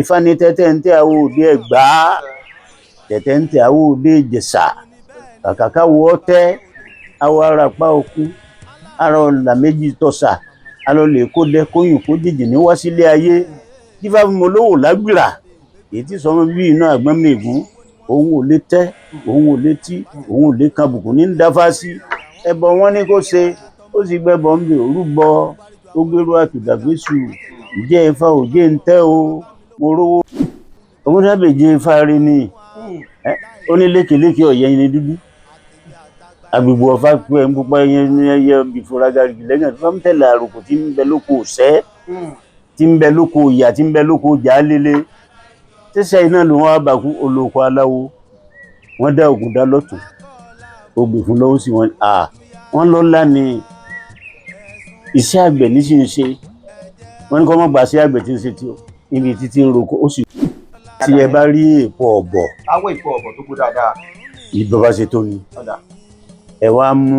Ifá ní tẹ́tẹ́ ń tẹ́ àwo òde Ẹ̀gbá, tẹ̀tẹ̀ ń tẹ́ àwo òde Ìjẹ̀ṣà, kàkà káwo ọtẹ́, àwọ arapa òkun, ara ọ̀là méjì tọ̀sà, alọ́lẹ̀ kó dẹ kóyùn kó jìjì ní wá sílé ayé. Dífá fún mo lówó lágbìrà, èyí tí sọmọ bí iná àgbọn mẹ́gùn, òun ò lè tẹ́, òun ò lè tí, òun ò lè kan bùkún ní dáfá sí. Ẹbọ wọn ní kó ṣe, ó sì gbẹbọ ń bẹ òrúbọ, ó gbérú àtùdàgbésù, ìjẹ́ Ifá òjé ń tẹ́ o, mo rówó. Ògúndábèje Ifá rí ni, ó ní lékeléké ọ̀yẹ́ ẹni dúdú. Agbègbè ọ̀fà pé ń pupa ẹyẹ ní ẹyẹ ìfúragàrì lẹ́gàn tó ń tẹ̀lé àròkò tí ń bẹ lóko ọ̀sẹ́, tí ń bẹ lóko ìyà, tí ń bẹ lóko ìjà lélẹ̀. Tíṣẹ́ iná ló wọ́n bá kú olóko aláwo. Wọ́n dá ògùn dá lọ́tún. Ó gbè fún lọ́wọ́ sí wọn. Wọ́n lọ́lá ni iṣẹ́ àgbẹ̀ ní sì ń ṣe. Wọ́n ní kó má gbà sí àgbẹ̀ tí ń ṣe tí ó níbi títí ń roko ó sì. Tí ẹ bá rí èpo ọ̀bọ̀. Awọ ìpò ọ̀bọ̀ tó kú dáadáa. Ìbọ̀bá ṣe tó ni. Ọ̀dà. Ẹ wá mú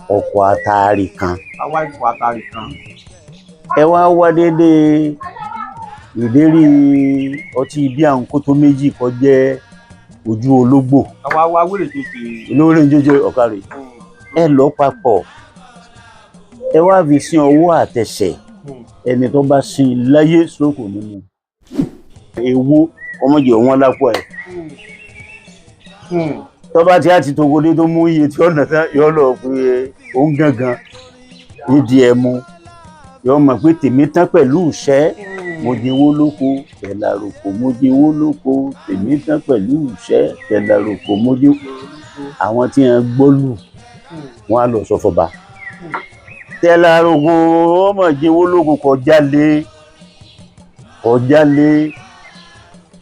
ọ̀kọ̀ àtàrí kan. Awọ ìpò àtàrí kan. Ẹ wá wá déédéé ìdérí ọtí bí à ń kó tó méjì kó jẹ́ ojú ológbò. Àwa wá wéré jèjì. Olórí jẹjẹ ọ̀kàrè. Ẹ lọ papọ̀. Ẹ wá fi sin ọwọ́ àtẹsẹ̀. Ẹni tó bá sin láyé sóko nínú. Ewo ọmọdé wọn lápò ẹ̀. Tó bá ti á ti togodé tó mú iye tí ọ̀nà tán yọ lọ pé òun gangan nídìí ẹ̀ mu. Yọ mọ̀ pé tèmi tán pẹ̀lú ìṣẹ́. Mo jẹ́wọ́ lóko tẹ̀lá roko, mo jẹ́wọ́ lóko tèmi tán pẹ̀lú ìṣẹ́ tẹ̀lá roko mo jẹ́wọ́. Àwọn tí wọ́n gbọ́lù wọ́n á lọ sọ fọba. Tẹ̀lá roko ọmọ jẹ́wọ́ lóko kọjá lé kọjá lé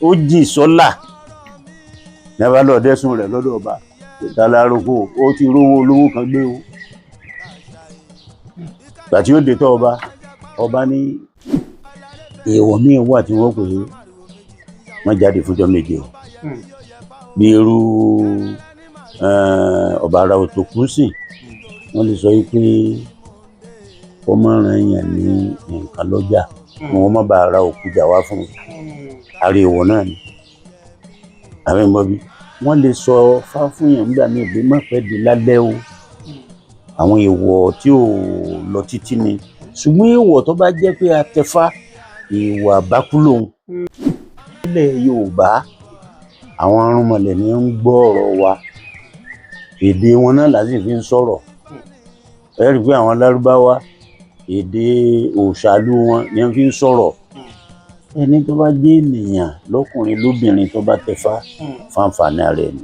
ó jìn sọ́là. Ní abá lọ dẹ́sùn rẹ̀ lọ́dọ̀ ọba. Tẹ̀lá roko ó ti rówó olówó kan gbé o. Ìgbà tí ó dé tọ́ ọba, ọba ní èèwọ̀ míì wà tí wọ́n pè é wọ́n jáde fúnjọ́ méje o. Bí irú ọba ara òtòkú sìn, wọ́n lè sọ pé kó má ran èèyàn ní nǹkan lọ́jà, kí wọ́n má bàa ra òkú jà wá fún un. Ara èèwọ̀ náà ni. Àbí ń gbọ́ bí? Wọ́n lè sọ fá fún èèyàn nígbà míì pé má pẹ́ dé lálẹ́ o. Àwọn èèwọ̀ tí ò lọ títí ni. Ṣùgbọ́n èèwọ̀ tó bá jẹ́ pé a tẹfá, èèwọ̀ àbákú lòun. Nílẹ̀ Yorùbá, àwọn arúnmọlẹ̀ ni ń gbọ́ ọ̀rọ̀ wa. Èdè wọn náà là sì fi ń sọ̀rọ̀. Ẹ rí i pé àwọn Lárúbáwá, èdè òòṣàlú wọn ni wọ́n fi ń sọ̀rọ̀. Ẹni tó bá jẹ́ ènìyàn lọ́kùnrin lóbìnrin tó bá tẹfá, fáǹfààní ara ẹni.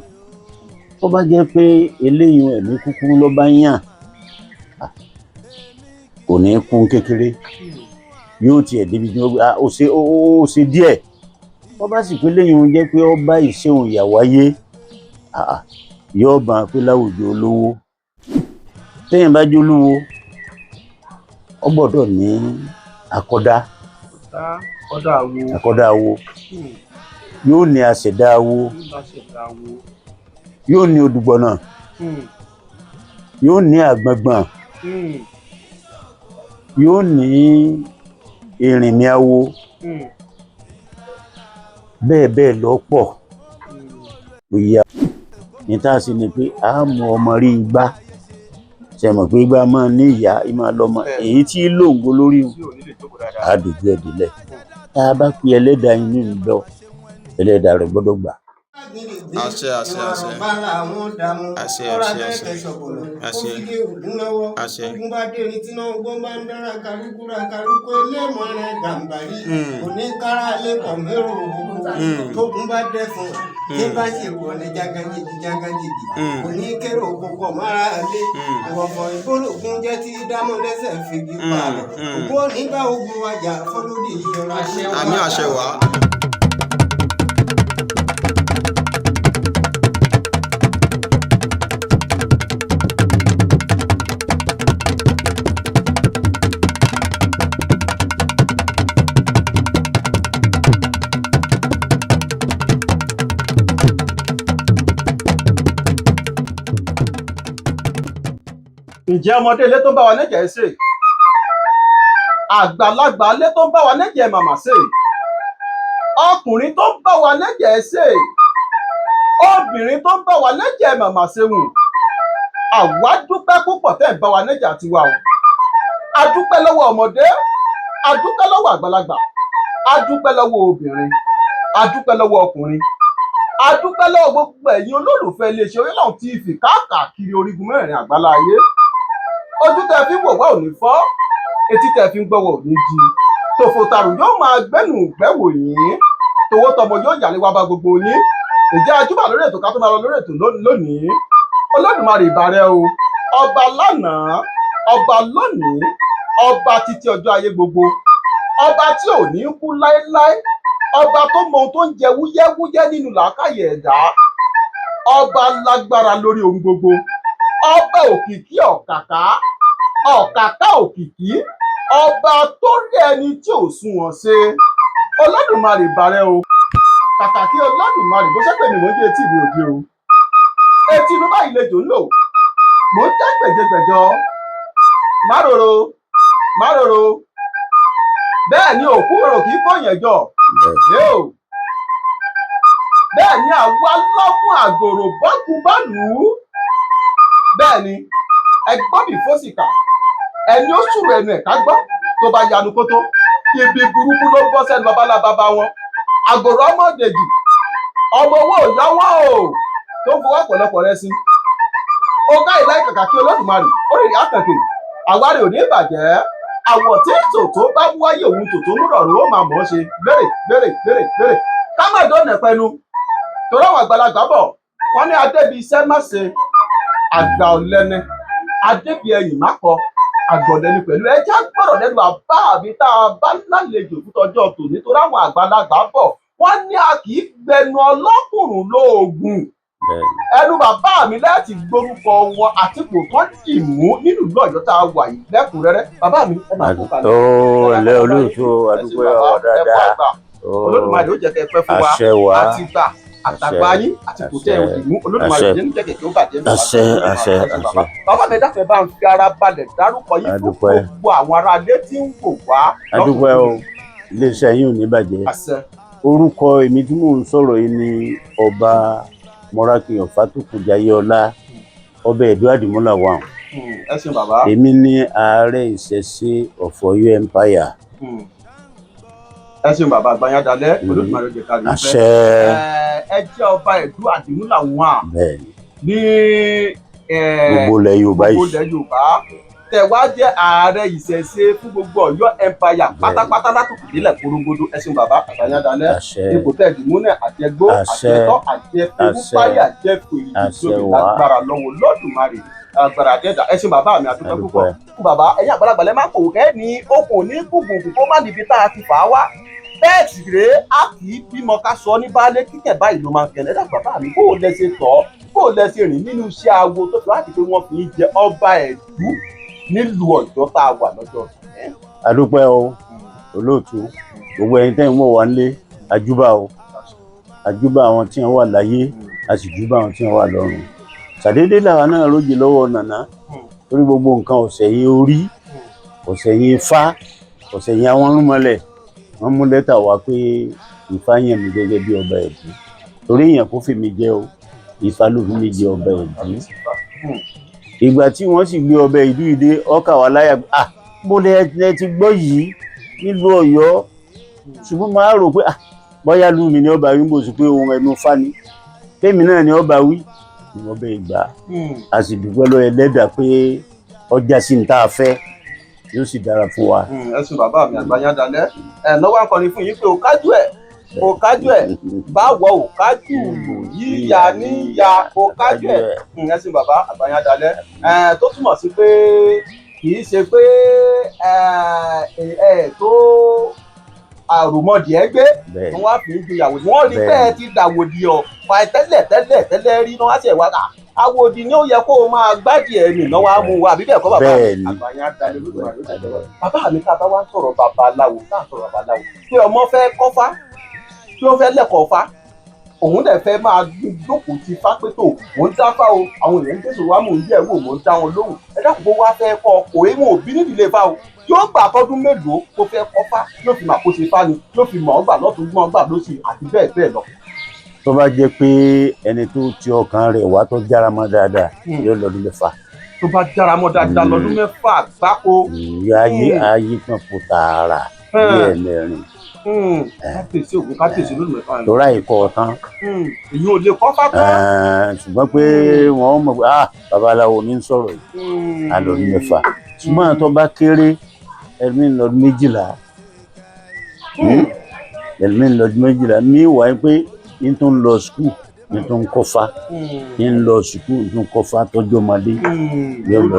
Tó bá jẹ́ pé eléyìí ẹ̀mí kúkúrú ló bá yàn, kò ní kú kékeré. Yóò tiẹ̀ débi tí wọ́n gbé, ó ṣe ó ṣe díẹ̀. Tó bá sì pé léyìn jẹ́ pé ó bá ìṣeun ìyàwó ayé, yóò bá a pé láwùjọ olówó. Téèyàn bá jẹ́ olúwo, ó gbọ́dọ̀ ní akọ́dá. Akọ́dá awo. Akọ́dá awo. Yóò ní aṣẹ̀dá awo. Yóò ní odùgbọ̀nà. Yóò ní àgbọ̀ngbọ̀n. Yóò ní erinmi awo. Bẹ́ẹ̀ bẹ́ẹ̀ lọ pọ̀. Òye ní tá a sì ní pé a mú ọmọ rí igbá. Ṣé mọ̀ pé igbá máa ní ìyá, í máa lọ́mọ. Èyí tí lóǹgo lórí a dojú ẹ̀ délẹ̀. Tá a bá pe ẹlẹ́dàá inú ìlọ, ẹlẹ́dàá rẹ̀ gbọ́dọ̀ gbà. Àṣẹ àṣẹ àṣẹ. Àṣẹ àṣẹ àṣẹ. Àṣẹ. Àṣẹ. Ogun bá dé ní tíná ogun bá ń dára karúkúra karúkú elémọ̀ rẹ̀ gàǹbàrí. Kò ní kára lẹ́kọ̀ọ́ mẹ́rò ogun. Tógun bá dẹ́fun, tí bá sì wọ̀ ní jágánjìgì jágánjìgì. Kò ní kérò ogun kọ̀ mára lé. Ìwọ̀fọ̀ ìgbólógún jẹ́ tí dámọ̀ lẹ́sẹ̀ figi pààrọ̀. Ògún ò ní bá ogun wájà fọlódì yọra. Àmì àṣẹ wá. Ǹjẹ́ ọmọdé ilé tó ń bá wa nẹ́jẹ̀ ṣe? Àgbàlagbà ilé tó ń bá wa nẹ́jẹ̀ màmá ṣe? Ọkùnrin tó ń bá wa lẹ́jẹ̀ ṣe, obìnrin tó ń bá wa lẹ́jẹ̀ màmá ṣeun. Àwa dúpẹ́ púpọ̀ tẹ́ ń bá wa lẹ́jẹ̀ àti wa o. A dúpẹ́ lọ́wọ́ ọmọdé, a dúpẹ́ lọ́wọ́ àgbàlagbà, a dúpẹ́ lọ́wọ́ obìnrin, a dúpẹ́ lọ́wọ́ ọkùnrin, a dúpẹ́ lọ́wọ́ gbogbo ẹ̀yin olólùfẹ́ iléeṣẹ́ Orílẹ̀ TV káàkiri orígun mẹ́rin àgbálá ayé. Ojú tẹ́ fi ń wò wá ò ní fọ́, etí tẹ́ fi ń gbọ́ wá ò ní di. Tòfòtàrù yóò máa gbẹ́nu gbẹ́wò yín, tòwó tọmọ yóò yàlé wá bá gbogbo yín. Ìjẹ́ ajúbà lórí ètò ká tó máa lọ lórí ètò lónìí. Olódùmarè ìbàrẹ̀ o, ọba lánàá, ọba lónìí, ọba títí ọjọ́ ayé gbogbo, ọba tí ò ní kú láéláé, ọba tó mọ ohun tó ń jẹ wúyẹ́wúyẹ́ nínú làákàyè ẹ̀dá, ọba lágbára lórí ohun gbogbo, ọba òkìkí ọ̀kàká, ọ̀kàká òkìkí, ọba tó rí ẹni tí ò sunwọ̀n ṣe. Olódùmarè ìbàrẹ̀ o. Kàkà kí Olódùmarè bó ṣẹ́pẹ̀ mi mò ń jẹ́ etí mi òde o. Etí inú báyìí lejò ń lò. Mò ń jẹ́ gbẹ̀jẹgbẹ̀jọ. Máròrò, máròrò. Bẹ́ẹ̀ ni òkú rò kí kò yẹn jọ. Yóò. Bẹ́ẹ̀ ni àwa lọ́mú àgòrò bọ́kú bá lù ú. Bẹ́ẹ̀ ni ẹgbọ́n mi fósìkà. Ẹni ó sùrù ẹnu ẹ̀ ká gbọ́ tó bá yanu kótó. Ibi burúkú ló bọ́ sẹ́nu babalábàbá wọn. Àgòrò ọmọdèjì, ọmọ owó ìyáwó o tó ń fọwọ́ ọ̀pọ̀lọpọ̀ rẹ sí. Ó ká ìlà ìkàkà kí Olódùmarè, ó rìnrìn àkànkè, àwárí ò ní bàjẹ́. Àwọ̀ tí tòótó bá mú wáyé òun tòótó mú rọ̀rùn ó máa mọ̀ ọ́ ṣe gbére gbére gbére gbére. Ká má dọ̀nà pẹnu, torí àwọn àgbàlagbà bọ̀, wọ́n ní adébi iṣẹ́ má ṣe, àgbà ọ̀lẹ́ni, adébi ẹ̀yìn má kọ, àgbọ̀lẹ́ni pẹ̀lú. Ẹja gbọ́rọ̀ lẹ́nu àbá àbí tá a bá lálejò fún tọjọ́ tòní, torí àwọn àgbàlagbà bọ̀, wọ́n ní a kì í gbẹnu ọlọ́kùnrùn lóògùn. Ẹnu bàbá mi láti gbórúkọ wọn àti kò tán dì mú nínú ìlú Ọ̀yọ́ tá a wà yìí lẹ́kùnrẹ́rẹ́. Bàbá mi, ẹ máa kó kalẹ̀. Tó ẹlẹ́ olóòtú, adúpẹ́ ọ̀rọ̀ dáadáa. Olódùmarè ó jẹ́ kẹ́ ẹ pẹ́ fún wa. Àṣẹ wá. Àti gbà àtàgbà yín àti kò tẹ́ ẹ dì mú, Olódùmarè jẹ́ níjẹ́ kẹ̀kẹ́ ó bàjẹ́ nípa Àṣẹ, àṣẹ, bàbá. àṣẹ. Bàbá mi, dáfẹ́ bá ń fi ara balẹ̀ dárúkọ yín fún Adúpẹ́. gbogbo àwọn ará ilé tí ń wò wá. Adúpẹ́ o, iléeṣẹ́ yín ò ní bàjẹ́. Àṣẹ. Orúkọ èmi tí mò ń sọ̀rọ̀ yìí ni Ọba Mọ́rákìyàn Fátòkùnjayéọlá, ọba Ẹ̀dó Àdìmúlà wà. Ẹ ṣeun bàbá. Èmi ní ààrẹ ìṣẹ̀ṣe of Ọ̀yọ́ Empire. Ẹ ṣeun bàbá, àgbáyá dalẹ̀, Olódùmarè ó jẹ́ ká rí pẹ́. Àṣẹ. Ẹ jẹ́ ọba Ẹ̀dó Àdìmúlà wà Bẹ́ẹ̀ ni. ní Gbogbo ilẹ̀ Yorùbá gbogbo yìí. ilẹ̀ Yorùbá, tẹ wá jẹ́ ààrẹ ìṣẹ̀ṣe fún gbogbo Ọ̀yọ́ Empire pátápátá látòkè délẹ̀ korongodo. Ẹ ṣeun bàbá, àgbáyá dalẹ̀. Àṣẹ. Ipò tẹ̀ dìmú náà, àjẹgbó, Àṣẹ. àjẹtọ́, àjẹfowópáyà, àjẹfòyì, Àṣẹ ìjọba wá. lágbára lọ́wọ́ Olódùmarè, agbára àjẹdà. Ẹ ṣeun bàbá mi, àdúpẹ́ púpọ̀. Adúpẹ́. Fún bàbá, ẹ̀yin àgbàlagbà lẹ má kò kẹ́ ní okùn ní gbùngbùn kó má níbi tá a ti fà á wá. Bẹ́ẹ̀ sì rèé, a kì í bímọ ká sọ ní baálé, kíkẹ́ báyìí ló máa ń kẹlẹ́. Dàgbà bàbá mi, bó o lẹ ṣe tọ́, bó o lẹ ṣe rìn nínú iṣẹ́ awo tó fi wá di pé wọ́n fi ń jẹ ọba Ẹ̀dú nílùú Ọ̀yọ́ tá a wà lọ́jọ́ tòní? Adúpẹ́ o olóòtú, gbogbo ẹ̀yin tẹ́ ń wò wá nílé, àjúbà o, àjúbà àwọn tí wọ́n wà láyé, a sì júbà àwọn tí wọ́n wà lọ́run. Ṣàdédé làwa náà rójì lọ́wọ́ nàná, torí gbogbo nǹkan ọ̀sẹ̀ yìí, orí ọ̀sẹ̀ yìí, ifá ọ̀sẹ̀ yìí, àwọn rúnmọlẹ̀ wọ́n mú lẹ́tà wá pé Ifá yàn mí gẹ́gẹ́ bí ọba Ẹ̀dú, torí èèyàn kò fi mi jẹ o, Ifá ló fi mi jẹ ọba Ẹ̀dú. Ìgbà tí wọ́n sì gbé ọba Ẹ̀dú yìí dé, ọkà wà láyà, ah, bó lẹ ẹ ti gbọ́ yìí nílùú Ọ̀yọ́? Ṣùgbọ́n máa rò pé, ah, bóyá lù mí ní ọba wí, bó sì pé ohun ẹnu fani tèmi náà ní ọba wí ní ọbẹ̀ ìgbà. A sì dúpẹ́ lọ́wọ́ Ẹlẹ́dàá pé ọjà sí ní tá a fẹ́, yóò sì dára fún wa. Ẹ ṣeun bàbá mi, àgbáyá dalẹ̀. Ẹ lọ́wọ́ akọrin fún yín pé ò kájú ẹ̀, ò kájú ẹ̀, báwọ̀ ò kájú yíya níyà, ò kájú ẹ̀. Ẹ ṣeun bàbá, àgbáyá dalẹ̀. Ẹ tó túmọ̀ sí pé kì í ṣe pé ẹ ẹ tó àròmọdì ẹ gbé Bẹ́ẹ̀. wọn wá fi ń gbéyàwó, wọn rí pé ẹ ti dàwòdì ọ fa tẹ́lẹ̀ tẹ́lẹ̀ tẹ́lẹ̀ rí náà, wá sí ẹ̀ wá àwòdì ni ó yẹ kó o máa gbádìí ẹ̀ nìna wá mú wa, àbí bẹ́ẹ̀ kọ́ bàbá mi? Bẹ́ẹ̀ ni. Àgbáyá dalẹ̀ lójú àrùn. Bàbá mi, ká bá wá sọ̀rọ̀ babaláwo, ká sọ̀rọ̀ babaláwo pé ọmọ fẹ́ kọ́fá, tí ó fẹ́ lẹ́kọ̀ọ́ fá, òun dẹ̀ fẹ́ máa jókòó ti fá pé tó mò ń dáfá o, àwọn èèyàn ń tẹ̀sán wá, mò ń yẹ̀ wò, mò ń dá wọn lóhùn. Ẹ dákun, kó wá fẹ́ kọ́ kò é, wọn ò bí nídìílé fá o. Yóò gbà tọdún mélòó kó fẹ́ kọ́fá yóò fi mà kó ṣe fá ni, yóò fi mọ̀ ọ́ gbà lọ́tún, mọ̀ ọ́ gbà lósì àti bẹ́ẹ̀ bẹ́ẹ̀ lọ. Tó bá jẹ́ pé ẹni tó ti ọkàn rẹ̀ wá tó jára mọ́ dáadáa, yóò lọ́dún 6. Tó bá jára mọ́ dáadáa, lọ́dún 6 gbáko. Yóò ayé ayé kan kò tààrà bí ẹ̀mẹrin. Kábíyèsí Ògún, kábíyèsí lónìí 6. Tó ráyè kọ́ ọ tán. Èyí ò lè kọ́fá tán. Ṣùgbọ́n pé wọ́n mọ̀ pé ah, babaláwo ní ń sọ̀rọ̀ yìí, á lọ́dún 6. Ṣùgbọ́n tó bá kéré, ẹlòmíì ń lọ́dún 12, ẹlòmíì ń lọ́dún 12. Mí wà pé n tó ń lọ school, n tó ń kọ́fá, ń lọ school, n tó ń kọ́fá tọ́jú ọmọdé, yóò lọ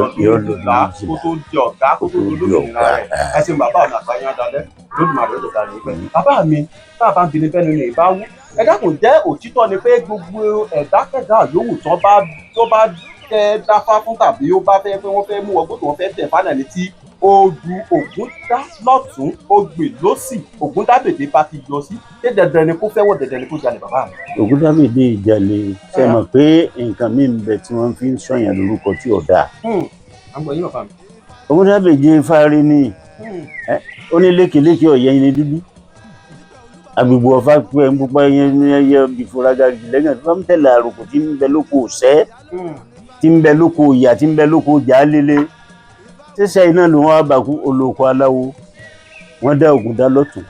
kó tó di ọ̀gá, kó tó di olómìnira rẹ̀. Ẹ ṣeun bàbá mi, àgbáyé adalẹ́ lódùmarè ó dọ̀tà rẹ̀ pẹ́. Bàbá mi, tá a bá ń bini bẹ́ẹ̀ nínú ìbá wú, ẹ dákun, jẹ́ òtítọ́ ni pé gbogbo ẹ̀dákẹ́dá yòówù tó bá fẹ́ dáfá fún tàbí ó bá fẹ́ pé wọ́n fẹ́ mú ọgbọ́n tó wọ́n fẹ́ tẹ̀ fánà létí odù Ògúndá lọ́tún, ogbè lọ́sì, Ògúndábèdé bá ti yọ sí, ṣé dandan ni kó fẹ́ wọ̀, dandan ni kó jalè, bàbá mi? Ògúndábèdé ìjàlè, ṣe mọ̀ pé nǹkan míì ń bẹ tí wọ́n fi ń sọ̀yàn lórúkọ tí ò dáa. À ń gbọ́ yín, bàbá mi. Ògúndábèdé fárí ni ó ní lékeleke ọ̀yẹ́ ní dúdú agbègbè ọ̀fà pé ń pupa ẹyẹ ní ẹyẹ ìfuraga lẹ́gàn tó ń tẹ̀lé àròkò tí ń bẹ lóko ọ̀sẹ́, tí ń bẹ lóko ìyà, tí ń bẹ lóko ìjà lélẹ̀ ṣíṣe iná ló wọn bá kú olóko aláwo. Wọ́n dá Ògúndá lọ́tún,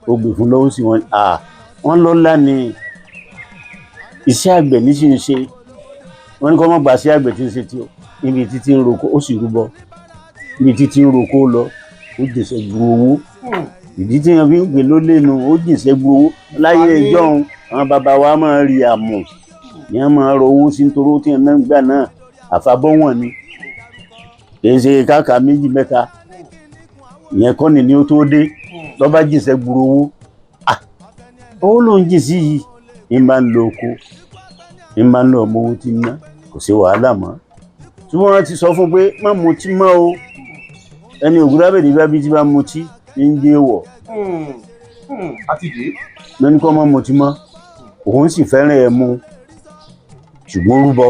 ogbè fún lọ́wọ́ sí wọn, wọ́n lọ́lá ni iṣẹ́ àgbẹ̀ ní sì ń ṣe. Wọ́n ní kó má gbà sí àgbẹ̀ tí ń ṣe tí ó níbi títí ń roko, ó sì rúbọ níbi títí ń roko lọ, ó jèsè bu owó. Ìdí tí wọ́n fi ń pè ló lẹ́nu, ó jèsè bu owó láyé ìjọ́un. Àwọn bàbá wa máa rí àmù ní wọ́n máa rọ owó sí nítorí tí wọ́n náà gbà náà àfàbọ́wọ̀n ni, kì í ṣe káàkà méjì mẹ́ta. Ìyẹn kọ́ ni ó tó dé lọ́ba jìṣẹ́ gbúrò owó. Owó ló ń jì sí yìí, ní bá ń lo oko, ní bá ń lọ ọmọ owó tí ń ná, kò sí wàhálà mọ́. Tí wọ́n ti sọ fún pé má mutí mọ́ o, ẹni Ògúndábèdé bá bí tí bá mutí ní ń jẹ́ wọ̀. Àti dé. Lóní kọ́ má mutí mọ́, òun sì fẹ́ràn ẹ̀ mu, ṣùgbọ́n rúbọ.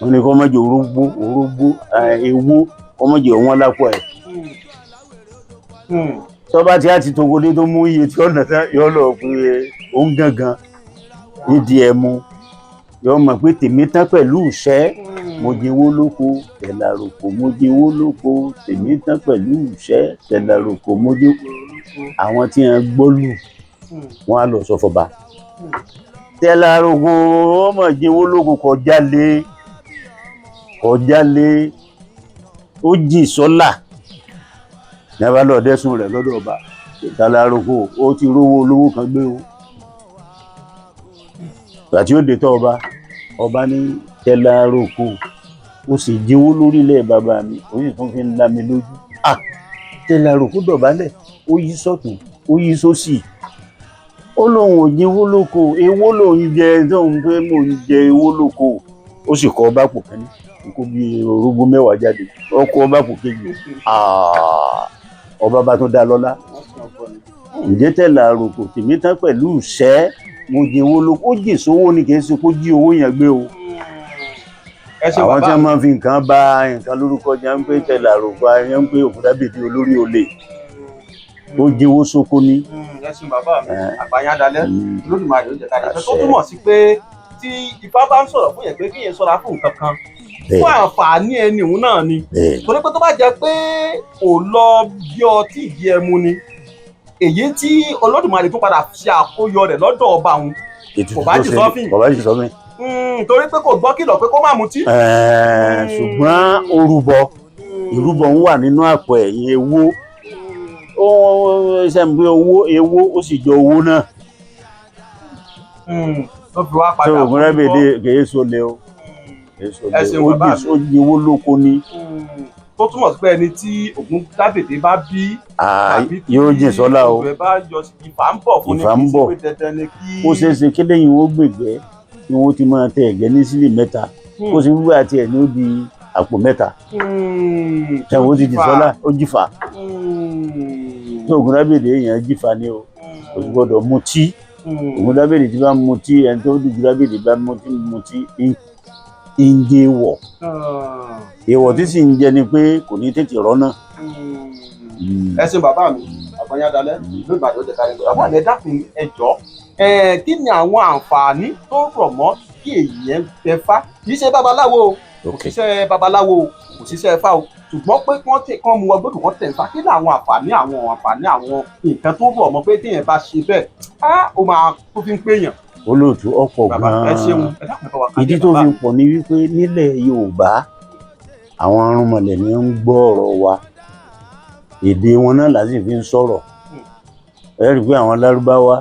Wọ́n ní kọ́ má jẹ́ orógbó, orógbó ewó, kọ́ má jẹ́ wọn lápò ẹ̀. Tọ́ba tí a ti togodé tó mú iye tí ọ̀nà tán, yọ lọ pé òun gangan nídìí ẹ̀ mu, yọ mọ̀ pé tèmi tán pẹ̀lú ìṣẹ́. Mo jẹ́wọ́ lóko tẹ̀láròkò, mo jẹ́wọ́ lóko, tèmi tán pẹ̀lú ìṣẹ́, tẹ̀láròkò mo jẹ́. Àwọn tí wọ́n gbọ́lù, wọ́n á lọ sọ fọba tẹ̀láròkò ọmọ jẹ́wọ́ lóko, kọjá lé, kọjá lé, ó jìn sọ́là ní a bá lọ dẹ́sùn rẹ̀ lọ́dọ̀ ọba. Tẹ̀láròkò ó ti rówó olówó kan gbé o. Ìgbà tí ó dé tọ́ ọba, ọba ní tẹ̀láròkò ó sì jẹ́wọ́ lórílẹ̀ bàbá mi, ó sì tún fi ń lá mi lójú. Ah, tẹ̀láròkò dọ̀bálẹ̀, ó yí sọ́tún, ó yí sósì, ó lóun ò jẹ́wọ́ lóko, ewó lòun jẹ tóun pé mò ń jẹ ewó lóko. Ó sì kọ́ ọba pò kẹ́ni kó bí orógbó 10 jáde, ó kọ́ ọba pò kejì. Ọba bá tún dá lọ́lá. Ǹjẹ́ tẹ̀láròkò tèmi tán pẹ̀lú ìṣẹ́, mo jẹ́wọ́ lóko. Ó jì sówó ni, kì í ṣe kó jí owó yẹn gbé o. Ẹ ṣe Àwọn tí bàbá wọ́n mi. máa ń fi nǹkan bá nǹkan lórúkọ jẹ́ ń pé tẹ̀láròkò ayé ń pé Ògúndábèdé olórí olè, ó jẹ́wọ́ sóko ní. Ẹ ṣeun bàbá mi, àgbáyé adalẹ́ Olódùmarè ó jẹ́ ká dé. Tó Àṣẹ. túmọ̀ sí pé tí Ifá bá ń sọ̀rọ̀ fún yẹn pé kí yẹn ṣọ́ra fún nǹkan kan, fún àǹfààní ẹni òun náà ni. Torí pé tó bá jẹ́ pé kò lọ bí ọtí ìdí ẹmu ni, èyí tí Olódùmarè tún padà ṣe àkóyọ rẹ̀ lọ́dọ̀ ọba òun Ètùtù kò bá tó jì ṣe sọ́fìn. Kò bá jì sọ́fìn. Torí pé kò gbọ́ kìlọ̀ pé kó má mutí. Ṣùgbọ́n orúbọ ìrúbọ ń wà nínú àpò ẹ̀yìn ewó, ó ṣe ń gbé owó ewó, ó sì jọ owó náà. Ló fi wá Tó padà Ògúndábèdé kìí sólè o, kìí Ẹ sólè. ṣeun Ó bàbá jì, ó jí owó lóko ni. Tó túmọ̀ sí pé ẹni tí Ògúndábèdé bá bí tàbí tí Yóò jìn sọ́lá o. ìwẹ̀ bá yọ sí, Ifá ń bọ̀ fún ni. Ifá ń Kì í ṣe bọ̀. pé dandan ni kí. Ó ṣeé ṣe kí lẹ́yìn ó gbègbẹ́ ni wọ́n ti máa tẹ ẹ̀gẹ́ ní sílì 3, kó sì wíwá àti ẹ̀ ní ó di àpò 3. Ẹ̀wọ̀n ó ti jì sọ́lá, ó jìfà. Tó Ògúndábèdé èèyàn jìfà ni o, kò sì gbọdọ̀ mutí. Ògúndábèdé tí bá mutí, ẹni tó di Ògúndábèdé bá mutí mutí Ń jẹ́ wọ̀. Èèwọ̀ tí sì ń jẹ ni pé kò ní tètè rọ́nà. Ẹ ṣeun bàbá mi, àgbọ̀nyádalẹ́ ló ìbàdàn ó jẹ kárí. Bàbá mi, ẹ dákun, ẹ jọ̀ọ́, kí ni àwọn àǹfààní tó rọ̀ mọ́ kí èèyàn tẹfá? Kì í ṣe babaláwo o, kò ṣiṣẹ́ babaláwo o, kò ṣiṣẹ́ ifá o, ṣùgbọ́n pé kí wọ́n tẹ kán mu ọgbọ́dọ̀ kán tẹ̀ ń fa, kí ni àwọn àǹfààní, àwọn àǹfààní, àwọn nǹkan tó rọ̀ mọ́ pé téèyàn bá ṣe bẹ́ẹ̀ á ó máa tó fi ń péyàn? Olóòtú, ọ̀pọ̀ Bàbá, ẹ ṣeun. gan-an. Ẹ dákun, ẹ bá wa ká Ìdí díẹ̀, tó bàbá fi mi. pọ̀ ni wípé nílẹ̀ Yorùbá, àwọn arúnmọlẹ̀ ni ń gbọ́ ọ̀rọ̀ wa, èdè wọn náà là sì fi ń sọ̀rọ̀. Ẹ rí i pé àwọn Lárúbáwá,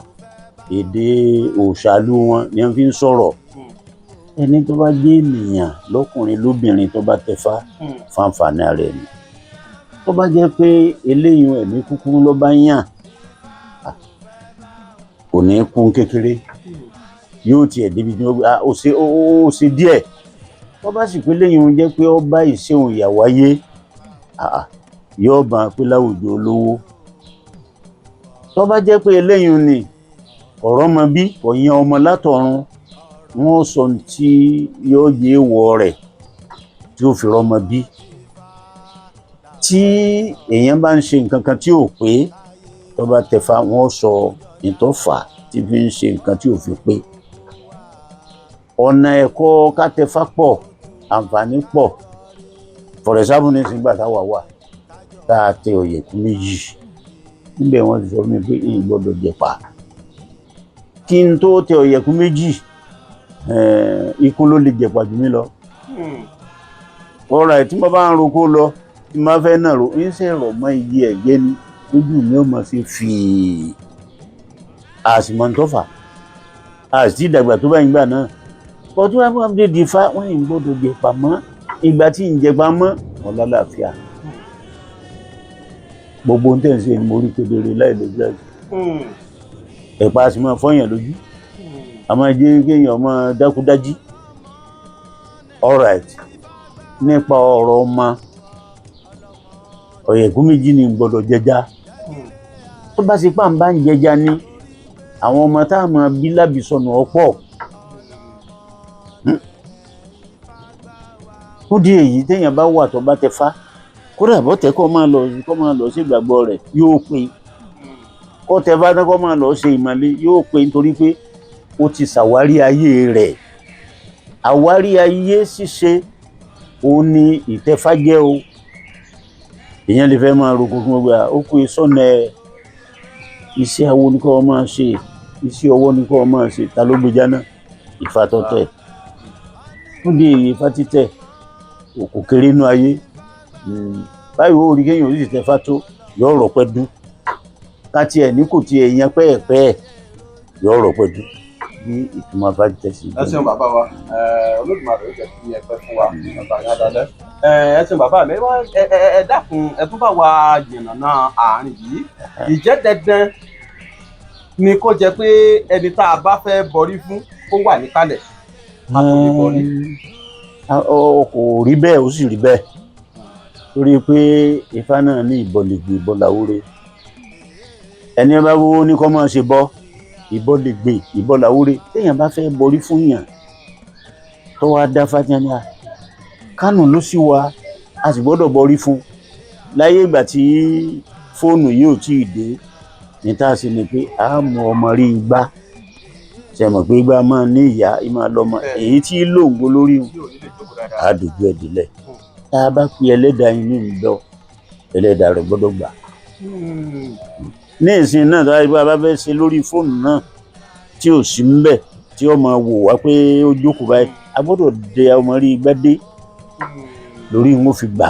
èdè òòṣàlú wọn ni wọ́n fi ń sọ̀rọ̀. Ẹni tó bá jẹ́ ènìyàn lọ́kùnrin lóbìnrin tó bá tẹfá, fáǹfààní ara ẹni. Tó bá jẹ́ pé eléyìí ẹ̀mí kúkúrú ló bá yàn, kò ní kún kékeré, yóò tiẹ̀ débi tí wọ́n gbé ó ṣe ó ṣe díẹ̀. Tó bá sì pé léyìn oúnjẹ pé ó bá ìṣeun ìyàwó ayé, yóò bá a pé láwùjọ olówó. Tó bá jẹ́ pé eléyìí ni ọ̀rọ̀ mọ bí kò yan ọmọ látọ̀run, wọ́n sọ ohun tí yóò yé wọ rẹ̀ tí ó fi rọ́mọ bí. Tí èèyàn bá ń ṣe nǹkan kan tí ò pé, tó bá tẹfá, wọ́n sọ ìtọ́fà tí fi ń ṣe nǹkan tí ò fi pé. Ọ̀nà ẹ̀kọ́ ká tẹfá pọ̀, àǹfààní pọ̀. For example, ní ìsìngbà táwa wà tá a tẹ ọ̀yẹ̀kú méjì níbẹ̀, wọ́n ti sọ fún mi pé n gbọ́dọ̀ jẹ̀pà kí n tó tẹ ọ̀yẹ̀kú méjì. Ikú ló lè jẹ̀pà jù mí lọ. Ọ̀rọ̀ ẹ̀ tí mo bá ń roko lọ, tí mo bá fẹ́ nàró, ń ṣe rọ̀ mọ́ igi ẹ̀gẹ́ ni, ojú mi ò mọ̀ sí fìí àsìmọ̀ tó fà á sì dàgbà tó bá ń gbà náà. Ọdún wa bá dé di ifá, wọ́n yìí gbọ́dọ̀ jẹ̀pà mọ́. Ìgbà tí ń jẹ̀pà mọ́ wọn lálàáfíà, gbogbo ohun tẹ̀ ń ṣe ni mo rí kedere láì lójú àti ẹ̀pà a sì máa fọ́yàn lójú, a máa jẹ́ kéèyàn máa dákúdájí. Alright, nípa ọ̀rọ̀ ọmọ, ọ̀yẹ̀kú méjì ni gbọ́dọ̀ jẹja. Tó bá ṣe pàǹbá ń jẹja ni àwọn ọmọ tá a máa bí lábì sọnù ọ̀pọ̀. Fún di èyí, téèyàn bá wà tó bá tẹ fá, kódà bó tẹ kó máa lọ sí ìgbàgbọ́ rẹ̀, yóò pé kó tẹ bá tẹ kó máa lọ ṣe ìmọ̀le, yóò pé, nítorí pé ó ti ṣàwárí ayé rẹ̀. Àwárí ayé ṣíṣe òun ni ìtẹ́fájẹ́ o. Èèyàn lè fẹ́ máa roko fún ọgbà ó kú sọ́nà ẹ̀. Iṣẹ́ awo ni kò máa ṣe, iṣẹ́ ọwọ́ ni kò máa ṣe. Ta ló gbé jáná? Ifá tọ́tẹ̀. Fún di èyí, ifá títẹ̀ kò kéré inú ayé báyìí. Ó rí kéèyàn ó sì tẹfá tó yọ ọ̀rọ̀ pẹ́ dú ká tiẹ̀ ní kò tiẹ̀ yan pẹ́ẹ̀pẹ́, yọ ọ̀rọ̀ pẹ́ dú bí ìtumọ̀ ifá títẹ̀ sí. Ẹ ṣeun bàbá wa, Olódùmarè ó jẹ́ kí ẹ pẹ́ fún wa, bàbá yín adalẹ. Ẹ ṣeun bàbá mi. Ẹ dákun, ẹ tún bá wa yànnàná àárín yìí. Ìjẹ́ dandan ni kó jẹ́ pé ẹni tá a bá fẹ́ bọrí fún kó wà níkàlẹ̀ ká tó lè bọrí? Kò rí bẹ́ẹ̀, ó sì rí bẹ́ẹ̀, torí pé ifá náà ní ìbọ̀lẹ̀gbè ìbọ̀làwúre. Ẹni bá wọ́wọ́ ní kó máa ṣe bọ́ ìbọ̀lẹ̀gbè ìbọ̀làwúre. Téèyàn bá fẹ́ bọrí fún yàn tó wá dá fatiani à Kánò ló sì wá, a sì gbọ́dọ̀ bọrí fún. Láyé ìgbà tí fóònù yìí ò tí ì dé ní tá a sì ní pé a mú ọmọ rí igbá, ṣe mọ̀ pé igbá máa ní ìyá ìmáa lọ́mọ, èyí tí lóǹgbò lórí àdójú ẹ̀ délẹ̀. Tá a bá pe ẹlẹ́dàá inú ń lọ, ẹlẹ́dàá rẹ̀ gbọ́dọ̀ gbà. Ní ìsìn náà, tó a bá fẹ́ ṣe lórí fóònù náà tí ò sí ń bẹ̀, tí ó máa wò wá pé ó jókòó báyìí, a gbọ́dọ̀ dẹ ọmọ rí igbá dé lórí wọn fi gbà.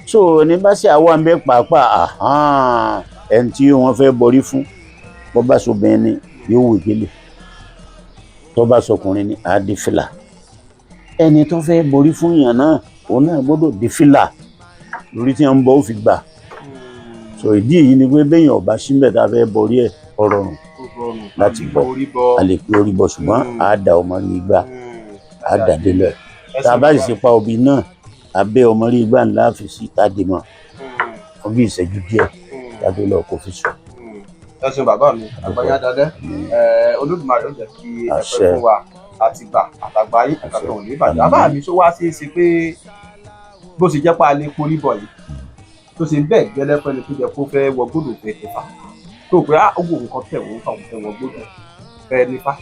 So ní bá ṣe àwa ń bẹ pàápàá, ẹni tí wọ́n fẹ́ bọrí fún, bó bá sobìnrin ni yóò wò gélé, tó bá sọkùnrin ni àá dé fìlà. Ẹni tó fẹ́ borí fún yàn náà, òun náà gbọ́dọ̀ dé fìlà lórí tí wọ́n ń bọ́ ó fi gbà. So ìdí èyí ni pé béèyàn ọba síbẹ̀ tá a fẹ́ borí ẹ̀, ọ̀rọ̀rùn láti bọ̀, a lè pe orí bọ̀, ṣùgbọ́n àá da ọmọ rí igbá, àá dà délẹ̀. Tá a bá sì ṣe pa obì náà, abẹ́ ọmọ rí igbá ńlá fi sí tádé mọ́ fún bí ìṣẹ́jú díẹ̀ tàbí lọ kó fi sùn. Ẹ ṣeun bàbá mi, àgbáyé adalẹ. Olódùmarè ó jẹ́ kí ẹ pẹ́ fún wa. Àtìgbà àtàgbà yín àtàgbà ò ní bàjẹ́. Bàbá mi, ṣó wá ṣeé ṣe pé bó ṣe jẹ́ pé a lè porí bọ̀ yìí tó ṣe bẹ́ẹ̀ gẹ́lẹ́ fẹ́ni tó jẹ́ kó fẹ́ wọ gbọ́dọ̀ fẹ́ tẹ̀fà tó pé á owó nǹkan tẹ̀ wọ́n fà wọ́n fẹ́ wọ gbọ́dọ̀ fẹ́ nífà?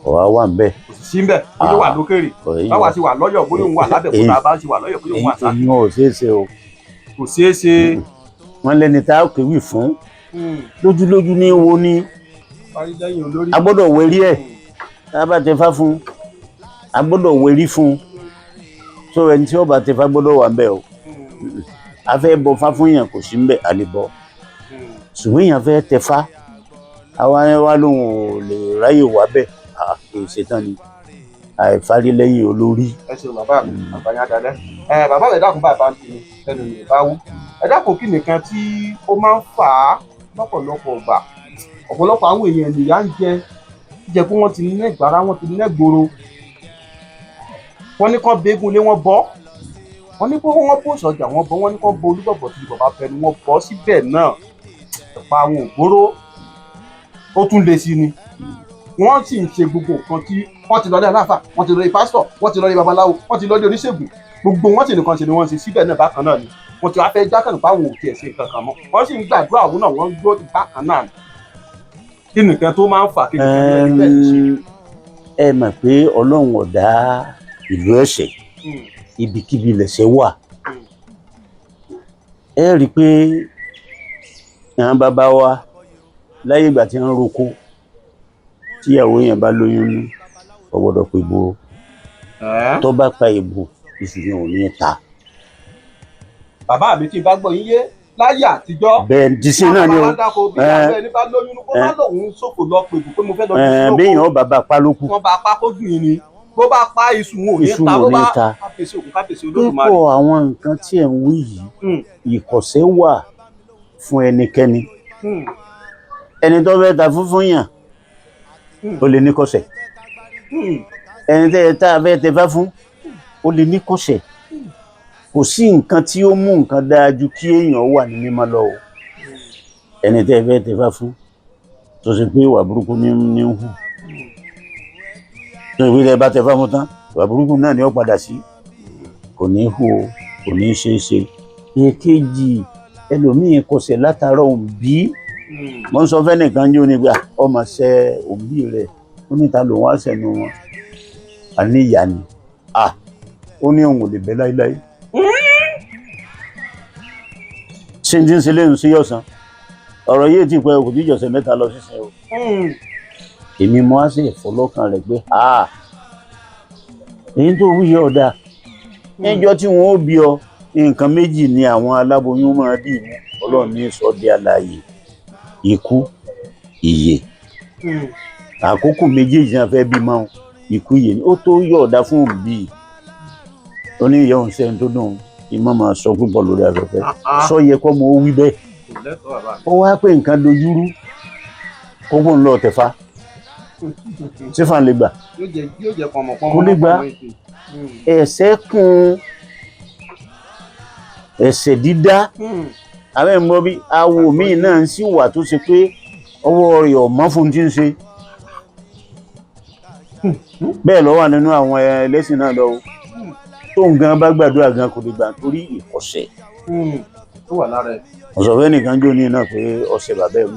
Ọ̀wá wà ń bẹ̀. Kò sì sí ń bẹ̀, bóyá wà lókèrè, báwa ṣe wà lọ́yọ̀, bóyá òun wà lábẹ́òkúta, bá ṣe wà lọ́yọ̀, bóyá òun wà sá. Èyí ò ṣeé ṣe o. Kò ṣeé ṣe. Wọ́n lẹ́ni tá a kéwì fún lójúlójú ní wo ni. Parí lẹ́yìn olórí. A gbọ́dọ̀ wẹ̀rí ẹ̀. Tá a bá tẹfá fún, a gbọ́dọ̀ wẹ̀rí fún. So ẹni tí ó bá tẹfá gbọ́dọ̀ wà ń bẹ̀ o. A fẹ́ bọ fá fún yàn, kò sí ń bẹ̀, a lè bọ. Ṣùgbọ́n èèyàn fẹ́ tẹfá, àwa wa lòun ò lè ráyè wá bẹ̀, kì í ṣetán ni àìfárí lẹ́yìn olórí. Ẹ ṣeun bàbá mi, àgbáyé adalẹ. Ẹ bàbá mi, ẹ dákun, bàbá mi ẹnu mi bá wú. Ẹ dákun, kí nìkan tí ó máa ń fà á lọ́pọ̀lọpọ̀ ọgbà, ọ̀pọ̀lọpọ̀ àwọn èèyàn nìyà ń jẹ jẹ pé wọ́n ti nẹ́gbàrá, wọ́n ti nẹ́gboro, wọ́n ní kán bẹ́gùn lé wọ́n bọ́, wọ́n ní kó wọ́n bó sọjà wọ́n bọ́, wọ́n ní kán bo olúbọ̀bọ̀ tí bàbá fẹnu wọ́n bọ́ síbẹ̀ náà, ẹ̀pà àwọn ògbóró ó tún le sí ni. Wọ́n sì ń ṣe gbogbo nǹkan tí wọ́n ti lọ lé aláfà, wọ́n ti lọ lé pásítọ̀, wọ́n ti lọ lé babaláwo, wọ́n ti lọ lé oníṣègùn, gbogbo wọ́n sì nìkan ṣe ni wọ́n ṣe. Síbẹ̀ náà bákan náà ni wọ́n ti wá fẹ́ jákàndùn báwọn ò tiẹ̀ ṣe nǹkan kan mọ́. Wọ́n sì ń gbàdúrà òun náà, wọ́n ń gbọ́ bákan náà ni. Kí nìkan tó máa ń fà kí nìkan tó bẹ́ẹ̀ ṣe? Ẹ mọ̀ pé Ọlọ́run ò dá ìlú ẹ̀ṣẹ̀, ibikíbi lẹ̀ṣẹ̀ wà. Ẹ rí i pé àwọn bàbá wa láyé ìgbà tí wọ́n roko, tíyàwó yẹn bá lóyún ní, kò gbọ́dọ̀ pé ìbò. Tó bá pa ìbò, iṣu yẹn ò ní ta. Bàbá mi, tí n bá gbọ́ yín yé, láyé àtijọ́, Bẹ́ẹ̀ dísìn náà ni o. Àwọn dáko bí abẹ́ ẹni bá lóyún, kó má lòun ṣòfò lọ pèbù pé mo fẹ́ lọ Ẹ, béèyàn ó bàbá pa ló kù. Wọ́n bá pa kó dùn yín ni, bó bá pa, iṣu wọn ò ní Iṣu ta. wọn Bó ò ní bá ta. Kábíyèsí òkú, kábíyèsí Olódùmarè. Púpọ̀ àwọn nǹkan tí ẹ̀ ń wí yìí, ìkọ̀sẹ̀ wà fún ẹnikẹ́ni. Ẹni tó fẹ́ ta fúnfún yàn, ó lè ní kọ̀sẹ̀. Ẹni tẹ́ tá a fẹ́ tẹfá fún, ó lè ní kọ̀sẹ̀. Kò sí nǹkan tí ó mú nǹkan dáa ju kí èèyàn wà ní mímọ́ lọ o. Ẹni tẹ́ fẹ́ tẹfá fún tó ṣe pé ìwà burúkú ní ń hù, tó ṣe pé tẹ́ bá tẹfá fún tán, ìwà burúkú náà ni ó padà sí, kò ní hù o, kò ní ṣeé ṣe. Èkejì, ẹlòmíín kọsẹ̀ látara òǹbí. Mo ń sọ fẹ́nìkan jó ní gbà ọmọ ṣẹ òbí rẹ̀, ó ní ta lòun á ṣẹ̀nu wọn, àní ìyá ni. À, ó ní òun ò lè bẹ́ láíláí. Ṣé n ti ń ṣe lẹ́nu sí yọ̀sán ọ̀rọ̀ yìí ti pẹ́, kò tí jọ̀sẹ̀ 3 lọ sísìn o. Èmi mo á sì fọlọ́kàn rẹ̀ pé èyí tó wú yẹ ọ̀dà níjọ́ tí wọ́n ó bí ọ, nǹkan méjì ni àwọn aláboyún máa dì mú. Ọlọ́run ní sọ di alààyè: ikú, ìyè. Àkókò méjèèjì náà fẹ́ bímọ, ikú, ìyè ni. Ó tó yọ̀ọ̀dá fún òbí. Ó ní ìyá òun sẹ́ni tó dùn kí má máa sọ púpọ̀ lórí afẹ́fẹ́. Sọ yẹ kọ́ mọ ó wí bẹ́ẹ̀? Kò lẹ́tọ̀ọ́, bàbá mi. Ó wá pé nǹkan dojúrú, kókó ń lọ tẹ̀fá sífà lè gbà. Yóò jẹ pọnmọpọnmọ. Kò lè gbà. Ẹ̀ṣẹ̀ kún ẹ̀ṣẹ̀ dídá. Àbẹ́ ń gbọ́ bí awo míì náà ń sì wà tó ṣe pé ọwọ́ rẹ̀ ọ̀mọ́ fún tí ń ṣe bẹ́ẹ̀ ló wà nínú àwọn ẹlẹ́sìn náà lọ́wọ́ tó ń gan bá gbàdúrà gan, kò lè gbà torí ìkọ̀sẹ̀. Ó wà lára ẹ̀. Ọ̀sọ̀fẹ́ nìkan jó ní náà pé ọ̀sẹ̀ bàbá ẹ̀,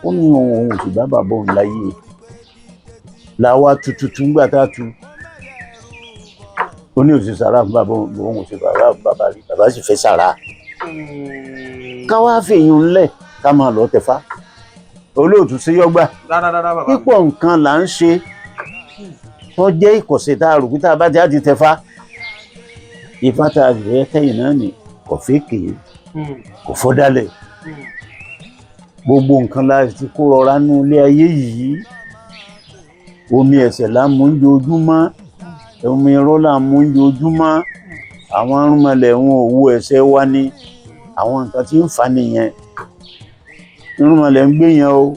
ó ní òun ò sì bá bàbá òun láyé làwa tututu ńgbà tá a tu. Ó ní òsì sàrà fún bàbá òun, òun ò sì sàrà fún bàbá rí, bàbá sì fẹ́ sàrà. Ká wá fèyún ńlẹ̀, ká máa lọ tẹ̀fá olóòtú sí yọgbà. Rárá rárá, bàbá mi. Pípọ̀ nǹkan là ń ṣe tó jẹ́ ìkọ̀sẹ̀ tá a rò pé tá a bá ti á ti tẹ̀fá. Ifá tá a fẹ́ tẹ̀yìn náà ni kò fẹ́ kéé, kò fọ́dálẹ̀. Gbogbo nǹkan la ti kó rọra nú ilé ayé yìí. Omi ẹ̀sẹ̀ là ń mú ojoojúmọ́, omi irọ́ là ń mú ojoojúmọ́. Àwọn arúnmọlẹ̀ wọn ò wo ẹ̀ṣẹ̀ wa ní àwọn nǹkan tí ń fa nìyẹn. Irúnmọlẹ̀ ń gbé yẹn o.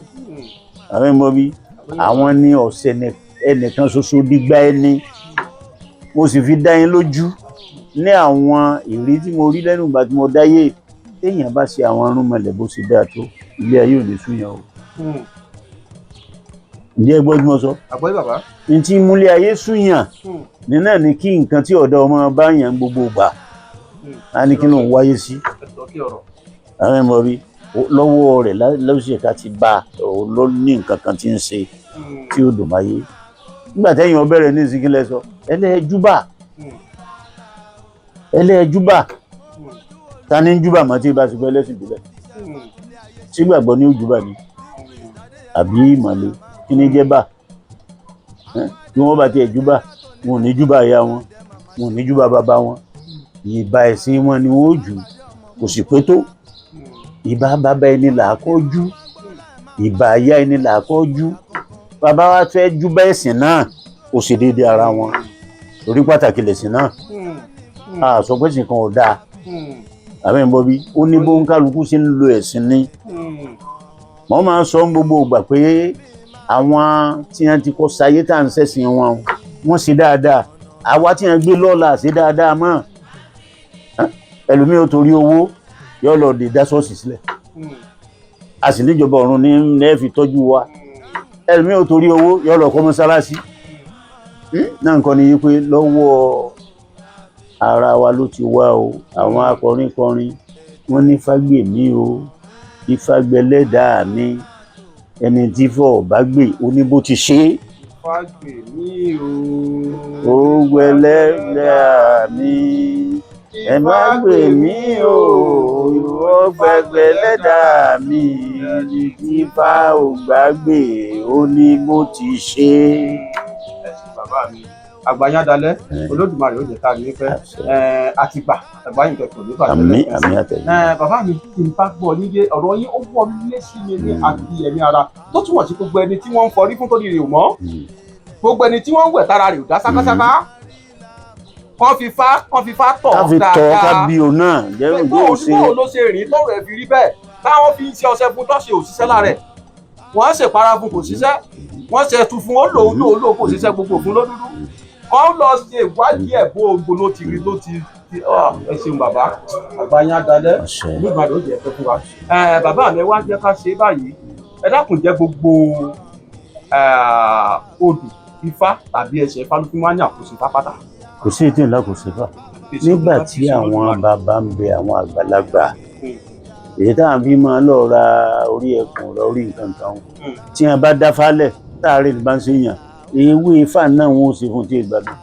Àwọn ẹ̀mọ́ bí àwọn ní ọ̀sẹ̀ ẹnìkan ṣoṣo dígbà ẹni. Mo sì fi dá yín lójú ní àwọn ìrí tí mo rí lẹ́nu ìgbà tí mo dáyé, téèyàn bá ṣe àwọn irúnmọlẹ̀ bó ṣe dáa tó, ilé ayé ò ní súyàn o. Ǹjẹ́ ẹ gbọ́ bí mo sọ? Àgbọ́yé bàbá. Ní tí múlẹ̀ ayé súnyàn ní náà ni kí nǹkan tí ọ̀dọ́ ọmọ bá yàn gbogbo gbà á ní kí ló ń wáyé sí. Ẹ sọ kí ọ̀rọ̀. Àwọn ẹ̀mọ́ bí lọ́wọ́ rẹ̀ lọ́sẹ̀ ká ti bá òun ló ní nǹkan kan tí ń ṣe tí ó dùn máyé. Nígbà tẹ́yìn ọbẹ̀rẹ̀ ní ìsìnkílẹ̀ sọ ẹlẹ́ẹ̀júbà, ẹlẹ́ẹ̀júbà, ta ní júbà mọ́ tí ibà ti gbọ́ ẹlẹ́sìn ìbílẹ̀ tí gbàgbọ́ ní òjúbà ni àbí ìmọ̀le kí ní jẹ́ bà? Bí wọ́n bá tiẹ̀ júbà, wọn ò ní júbà ìyá wọn, wọn ò ní júbà bàbá wọn, ìbà ẹ̀sìn wọn ni wọ́n ó jù, kò sì pé tó. Ìbà bàbá ẹni là á kọ́ jú, ìbà ìyá ẹni là á kọ́ jú. Bàbá wa fẹ́ júbà ẹ̀sìn náà, ó sì déédéé ara wọn, torí pàtàkì lẹ̀sìn náà. A sọ pé ẹ̀sìn kan ò dáa, àbẹ́ ń bọ́ bí ó ní bó ń kálukú ṣe ń lo ẹ̀sìn ni. Wọ́n máa ń sọ ń gbogbo ìgbà pé àwọn tí wọ́n ti kọ́ sayé tá à ń ṣẹ̀sìn wọn, wọ́n ṣe dáadáa. Àwa tí wọ́n gbé lọ́la ṣe dáadáa mọ́. Ẹlòmíì ó torí owó yóò lọ dé dá ṣọ́ọ̀ṣì sílẹ̀, a sì níjọba ọ̀run ní ẹ fi tọ́jú wa. Ẹlòmíì ó torí owó yóò lọ kọ́ mọ́sálásí náà. Nǹkan ni pé lọ́wọ́ ara wa ló ti wá o. Àwọn akọrin kọrin, wọ́n ní fágbèmí o, ìfagbẹ́lẹ́dàá mi, ẹni tí fọ́ bá gbè ó ní bó ti ṣe é. Fágbèmí o. Ó gbẹlẹ́dàá mi, ẹ má gbè mí o, ìwọ gbẹgbẹlẹ́dàá mi, ẹni tí fá ò gbàgbé ó ní bó ti ṣe é. Ẹ ṣé bàbá mi, àgbáyá dalẹ̀, Olódùmarè ó jẹ́ ká rí pẹ́ àtìgbà àgbáyé kẹkọọ nígbà. Àmín, àmín àtẹ̀yìn. Bàbá mi, tí n bá gbọ́ nílé ọ̀rọ̀ yín, ó wọ́ lé sí mi ní àti ẹ̀mí ara, tó túmọ̀ sí gbogbo ẹni tí wọ́n ń fọrí fún tó di rè mọ́, gbogbo ẹni tí wọ́n ń wẹ̀ tára rè ò dá sákásáká, kán fi fá tọ̀. Ká fi tọ́ ká bí òun náà jẹ́ bó òun ṣe. Bó ló ṣe rìn tọrọ ẹ̀ fi rí bẹ́ẹ̀, táwọn fi ń ṣe ọṣẹ fún tọ́ṣe òṣìṣẹ́ lára ẹ̀, wọ́n ṣèpara fún kò ṣiṣẹ́, wọ́n ṣe ẹtu fún ó lòun lòun lòun kò ṣiṣẹ́, gbogbo òfin ló dúdú, kọ́ lọ ṣe ìwádìí ẹ̀ bó ogun ló ti rí ló ti. Ẹ ṣeun bàbá, àgbà yín á dalẹ̀. Àṣẹ. Olódùmarè ó jẹ́ ẹ̀fẹ́ fún wa. Bàbá mi, wá jẹ́ ká ṣe báyìí. Ẹ dákun, jẹ́ gbogbo odù ifá tàbí ẹsẹ̀ ifá ló fi máa ń yàn kó sí ifá pátá? Kò sí ètò ìlà, kò sí fà. Nígbà tí àwọn bàbá ń bẹ, àwọn àgbàlagbà, èyí táwọn fi máa lọ ra orí ẹkùn, ra orí nǹkan kan, tí wọn bá dá fálẹ̀ táàrin ní bá ń ṣe yàn, ewé ifá náà wọn ò ṣe fún tí ìgbàdùn.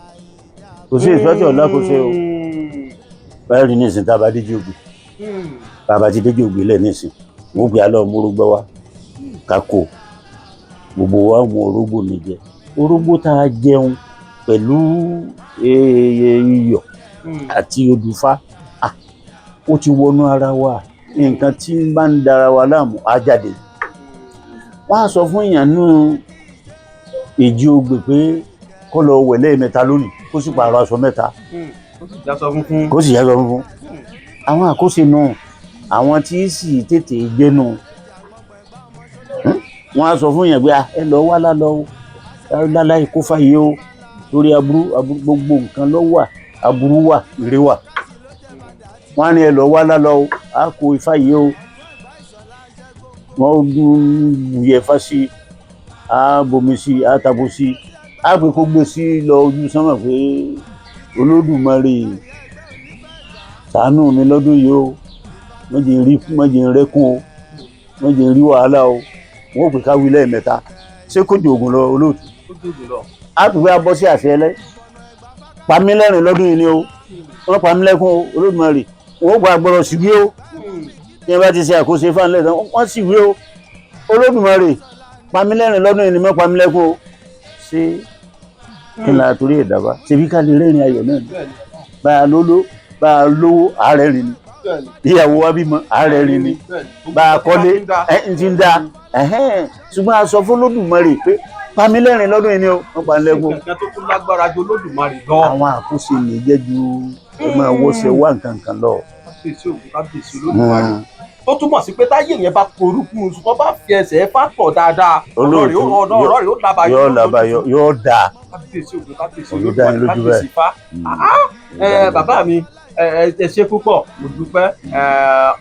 Kò sí ìfẹ́ tí ọ̀la kò ṣe o. Báyìí rí nísìn, tá a bá déjì ògbé, bàbá ti déjì ògbé lẹ̀ nísìn, wọn gbé alọ́ mórógbó wa kakó, gbogbo wa mú orógbó ní jẹ, orógbó tá a jẹun pẹ̀lú iyọ̀ àti odùfá, ó ti wọnú ara wa. Nǹkan tí ń bá ń dara wa láàmú á jáde. Wọ́n á sọ fún èèyàn nú èjì ogbè pé kó lọ wẹ̀ lẹ́ẹ̀mẹ́ta lónìí, kó sì pààrọ̀ aṣọ mẹ́ta. Ó sì já sọ funfun. Kó sì yàtọ̀ funfun. Àwọn àkóso nù, àwọn tí sì tètè gbénu, wọ́n á sọ fún yẹn pé, "Ah, ẹ lọ wá lálọ o, láláì kó fàyè o," torí aburú, aburú, gbogbo nǹkan ló wà, aburú wà, ire wà. Wọ́n á ní ẹ lọ wá lálọ o, á kó ifá yìí o. Wọ́n wuyẹ fá sí i, á bomi sí i, á tabo sí i, á pé kó gbé sí lọ ojú sánmà pé, "Olódùmarè, ṣàánú mi lọ́dún yìí o, má jẹ́ n rí, má jẹ́ n rẹ́kún o, má jẹ́ n rí wàhálà o." Wọ́n ò pè ká wí lẹ́ẹ̀mẹ́ta. Ṣé kò jò ògùn lọ, olóòtú? Ó dòdò lọ. Á tún fẹ́ bọ́ sí àṣẹ ẹlẹ́, pamílẹ́rìn lọ́dún yìí ni o, wọ́n pamílẹ́kún o, Olódùmarè. Wọ́n ó gba àgbọ̀rọ̀ síwí o. Tí wọ́n bá ti ṣe àkóso ifá ńlẹ̀ tán, wọ́n sì wí o, "Olódùmarè, pamílẹ́rìn lọ́dún yìí ni, mọ́ pamílẹ́kún o." Ṣé kí n la torí ẹ̀ dábàá? Ṣebí ká lè rẹ́rìn ayọ̀ náà ni. Bá a lóló, bá a lówó, àárẹ̀ rìn ni. Ìyàwó wa bímọ, àárẹ̀ rìn ni. Bá a kọ́lé, ẹ ń ti ń da ẹ̀hẹ́n. Ṣùgbọ́n a sọ fún Olódùmarè pé pamílẹ́rìn lọ́dún yìí ni o, wọ́n pa ń lẹ́kún. Nǹkan tó tún lágbára ju Olódùmarè lọ. Àwọn àkóso ní jẹ́ ju ẹ máa wọ́sẹ̀ wá nǹkan kan lọ. Kábíyèsí ògùn, kábíyèsí Olódùmarè. Tó túmọ̀ sí pé táyé yẹn bá korúkú, ṣùgbọ́n bá fi ẹsẹ̀ fà tọ̀ dáadáa, ọ̀rọ̀ rẹ̀ ó ọ̀rọ̀ rẹ̀ ó labayọ. Yóò labayọ, yóò dáa. Kábíyèsí ògùn, kábíyèsí Ó dá yín Olódùmarè, lójú kábíyèsí bẹ́ẹ̀. Ifá. Ẹ bàbá mi. Ẹ ṣé púpọ̀, mo dúpẹ́.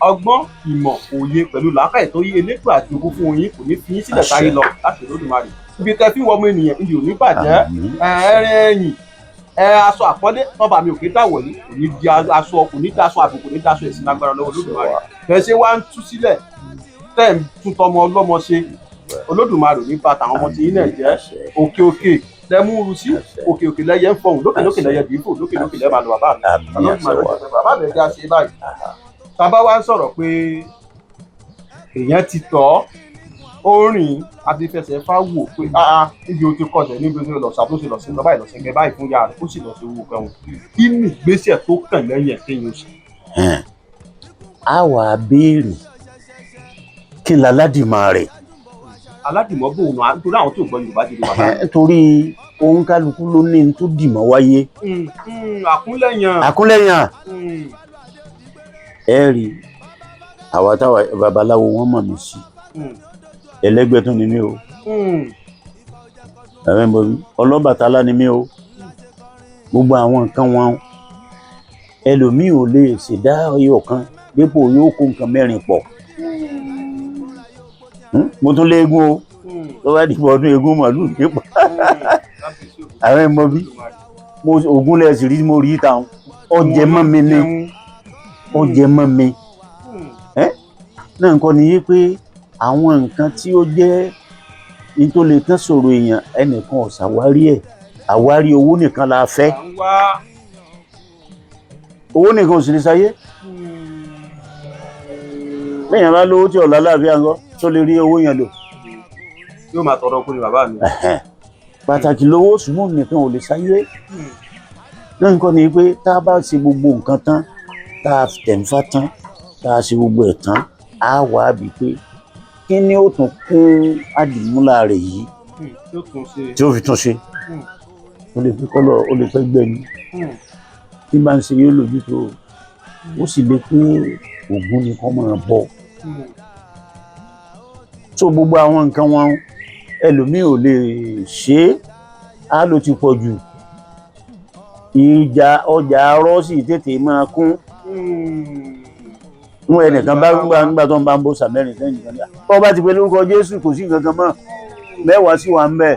Ọgbọ́n, ìmọ̀, òye pẹ̀lú làákàyè tó yí elétò àti ogún fún yín kò ní fi yín sílẹ̀ sáyé lọ láti Olódùmarè. Ibi tẹ́ fi ń wọ ọmọ ènìyàn ibi ò ní bàjẹ́. Àmín. Ẹ̀rín ẹ̀yìn ẹ aṣọ àpọ́nlé tọ́ba mi ò kí dàwọ̀ yìí kò ní di aṣọ, kò ní daṣọ àbùkù, kò ní daṣọ ẹ̀sìn lágbára lọ́wọ́ Olódùmarè. Bẹ́ẹ̀ ṣe wá ń tú sílẹ̀ tẹ́ ń tún tọmọ ọlọ́mọ ṣe, Olódùmarè ò ní bà tàwọn ọmọ tí yín náà jẹ́. Òkè òkè lẹ́mú ru sí, òkè òkè lẹ́yẹ ń fọhùn, lókè lókè lẹ́yẹ dìífò, lókè lókè lẹ́ẹ̀ máa lọ bàbá mi. Àmín. Olódùmarè Àṣẹ wa. ò jẹ́ bàbá mi ẹja ṣe báyìí. Bàbá wa ń sọ̀rọ̀ pé èèyàn ti tọ́ ó rìn àti fẹsẹ̀ fá wò pé áá níbi o ti kọsẹ̀, níbi o ti lọ ṣàtúnṣe lọ sí lọ báyìí lọ sí ẹgbẹ́ báyìí fún ya rẹ̀, ó sì lọ sí owó kan. Kí ni ìgbésẹ̀ tó kàn lẹ́yìn ẹ̀ téèyàn ṣe? Ẹn. A wà á béèrè kí n láládìmọ̀ rẹ̀. Aládìmọ́ bò wọn nítorí àwọn tó gbọ́ Yorùbá ti di wà láàyè. Torí òun kálukú ló ní n tó dìmọ̀ wáyé. Àkúnlẹ̀yàn. Àkúnlẹ̀yàn. Ẹ rí àwa táwa babaláwo wọn mọ̀ mí sí, ẹlẹ́gbẹ́ tún ni mí o. Ẹ̀rẹ́ mọ̀ mí, ọlọ́bàtálá ni mí o. Gbogbo àwọn nǹkan wọn, ẹlòmíì ò lè ṣèdá ọyọ kan dípò yóò kó nǹkan mẹ́rin pọ̀. Mo tún léegun o. Tó bá dìbò ọdún eégún màlúù nípa àwọn ẹ̀mọ́ bí mo ògùn lẹ̀ sì rí, mo rí táwọn ọjẹ́ mọ́ mi ni, ọjẹ́ mọ́ mi. Ẹ́ náà nǹkan ni yí pé àwọn nǹkan tí ó jẹ́ ní tó lè tán sọ̀rọ̀ èèyàn, ẹnìkan ò ṣàwárí ẹ̀. Àwárí owó nìkan la fẹ́. À ń wá. Owó nìkan ò sì lè ṣayé. Lẹ́yìn bá lówó tí ọ̀la láàfin àgọ́ tó lè rí owó yẹn lò. Yóò máa tọrọ kú ni bàbá mi. Ẹ̀hẹ̀n. Pàtàkì lówó, ṣùgbọ́n nìkan ò lè ṣayé. Náà nǹkan ni pé tá a bá ṣe gbogbo nǹkan tán, tá a tẹ̀ǹfà tán, tá a ṣe gbogbo ẹ̀ tán, á wà á bí pé kí ni ó tún kún àdìmúlà rẹ̀ yìí Yóò tún ṣe. tí ó fi tún ṣe. Ó lè fi kọ́lọ̀, ó lè fẹ́ gbẹ̀mí tí bá ń ṣe yóò lójú tó, ó sì lè pé ògùn ni kọ́ máa bọ̀. So gbogbo àwọn nǹkan wọn, ẹlòmíì ò lè ṣe é, á ló ti pọ̀ jù. Ìjà ọjà arọ́ sì tètè máa kún. Mú ẹnìkan bá gbà nígbà tó ń bá ń bó sàmẹ́rin sẹ́yìn kan ní à tó bá ti pe lórúkọ Jésù, kò sí nǹkan kan mọ́, mẹ́wàá sì wà ń bẹ̀.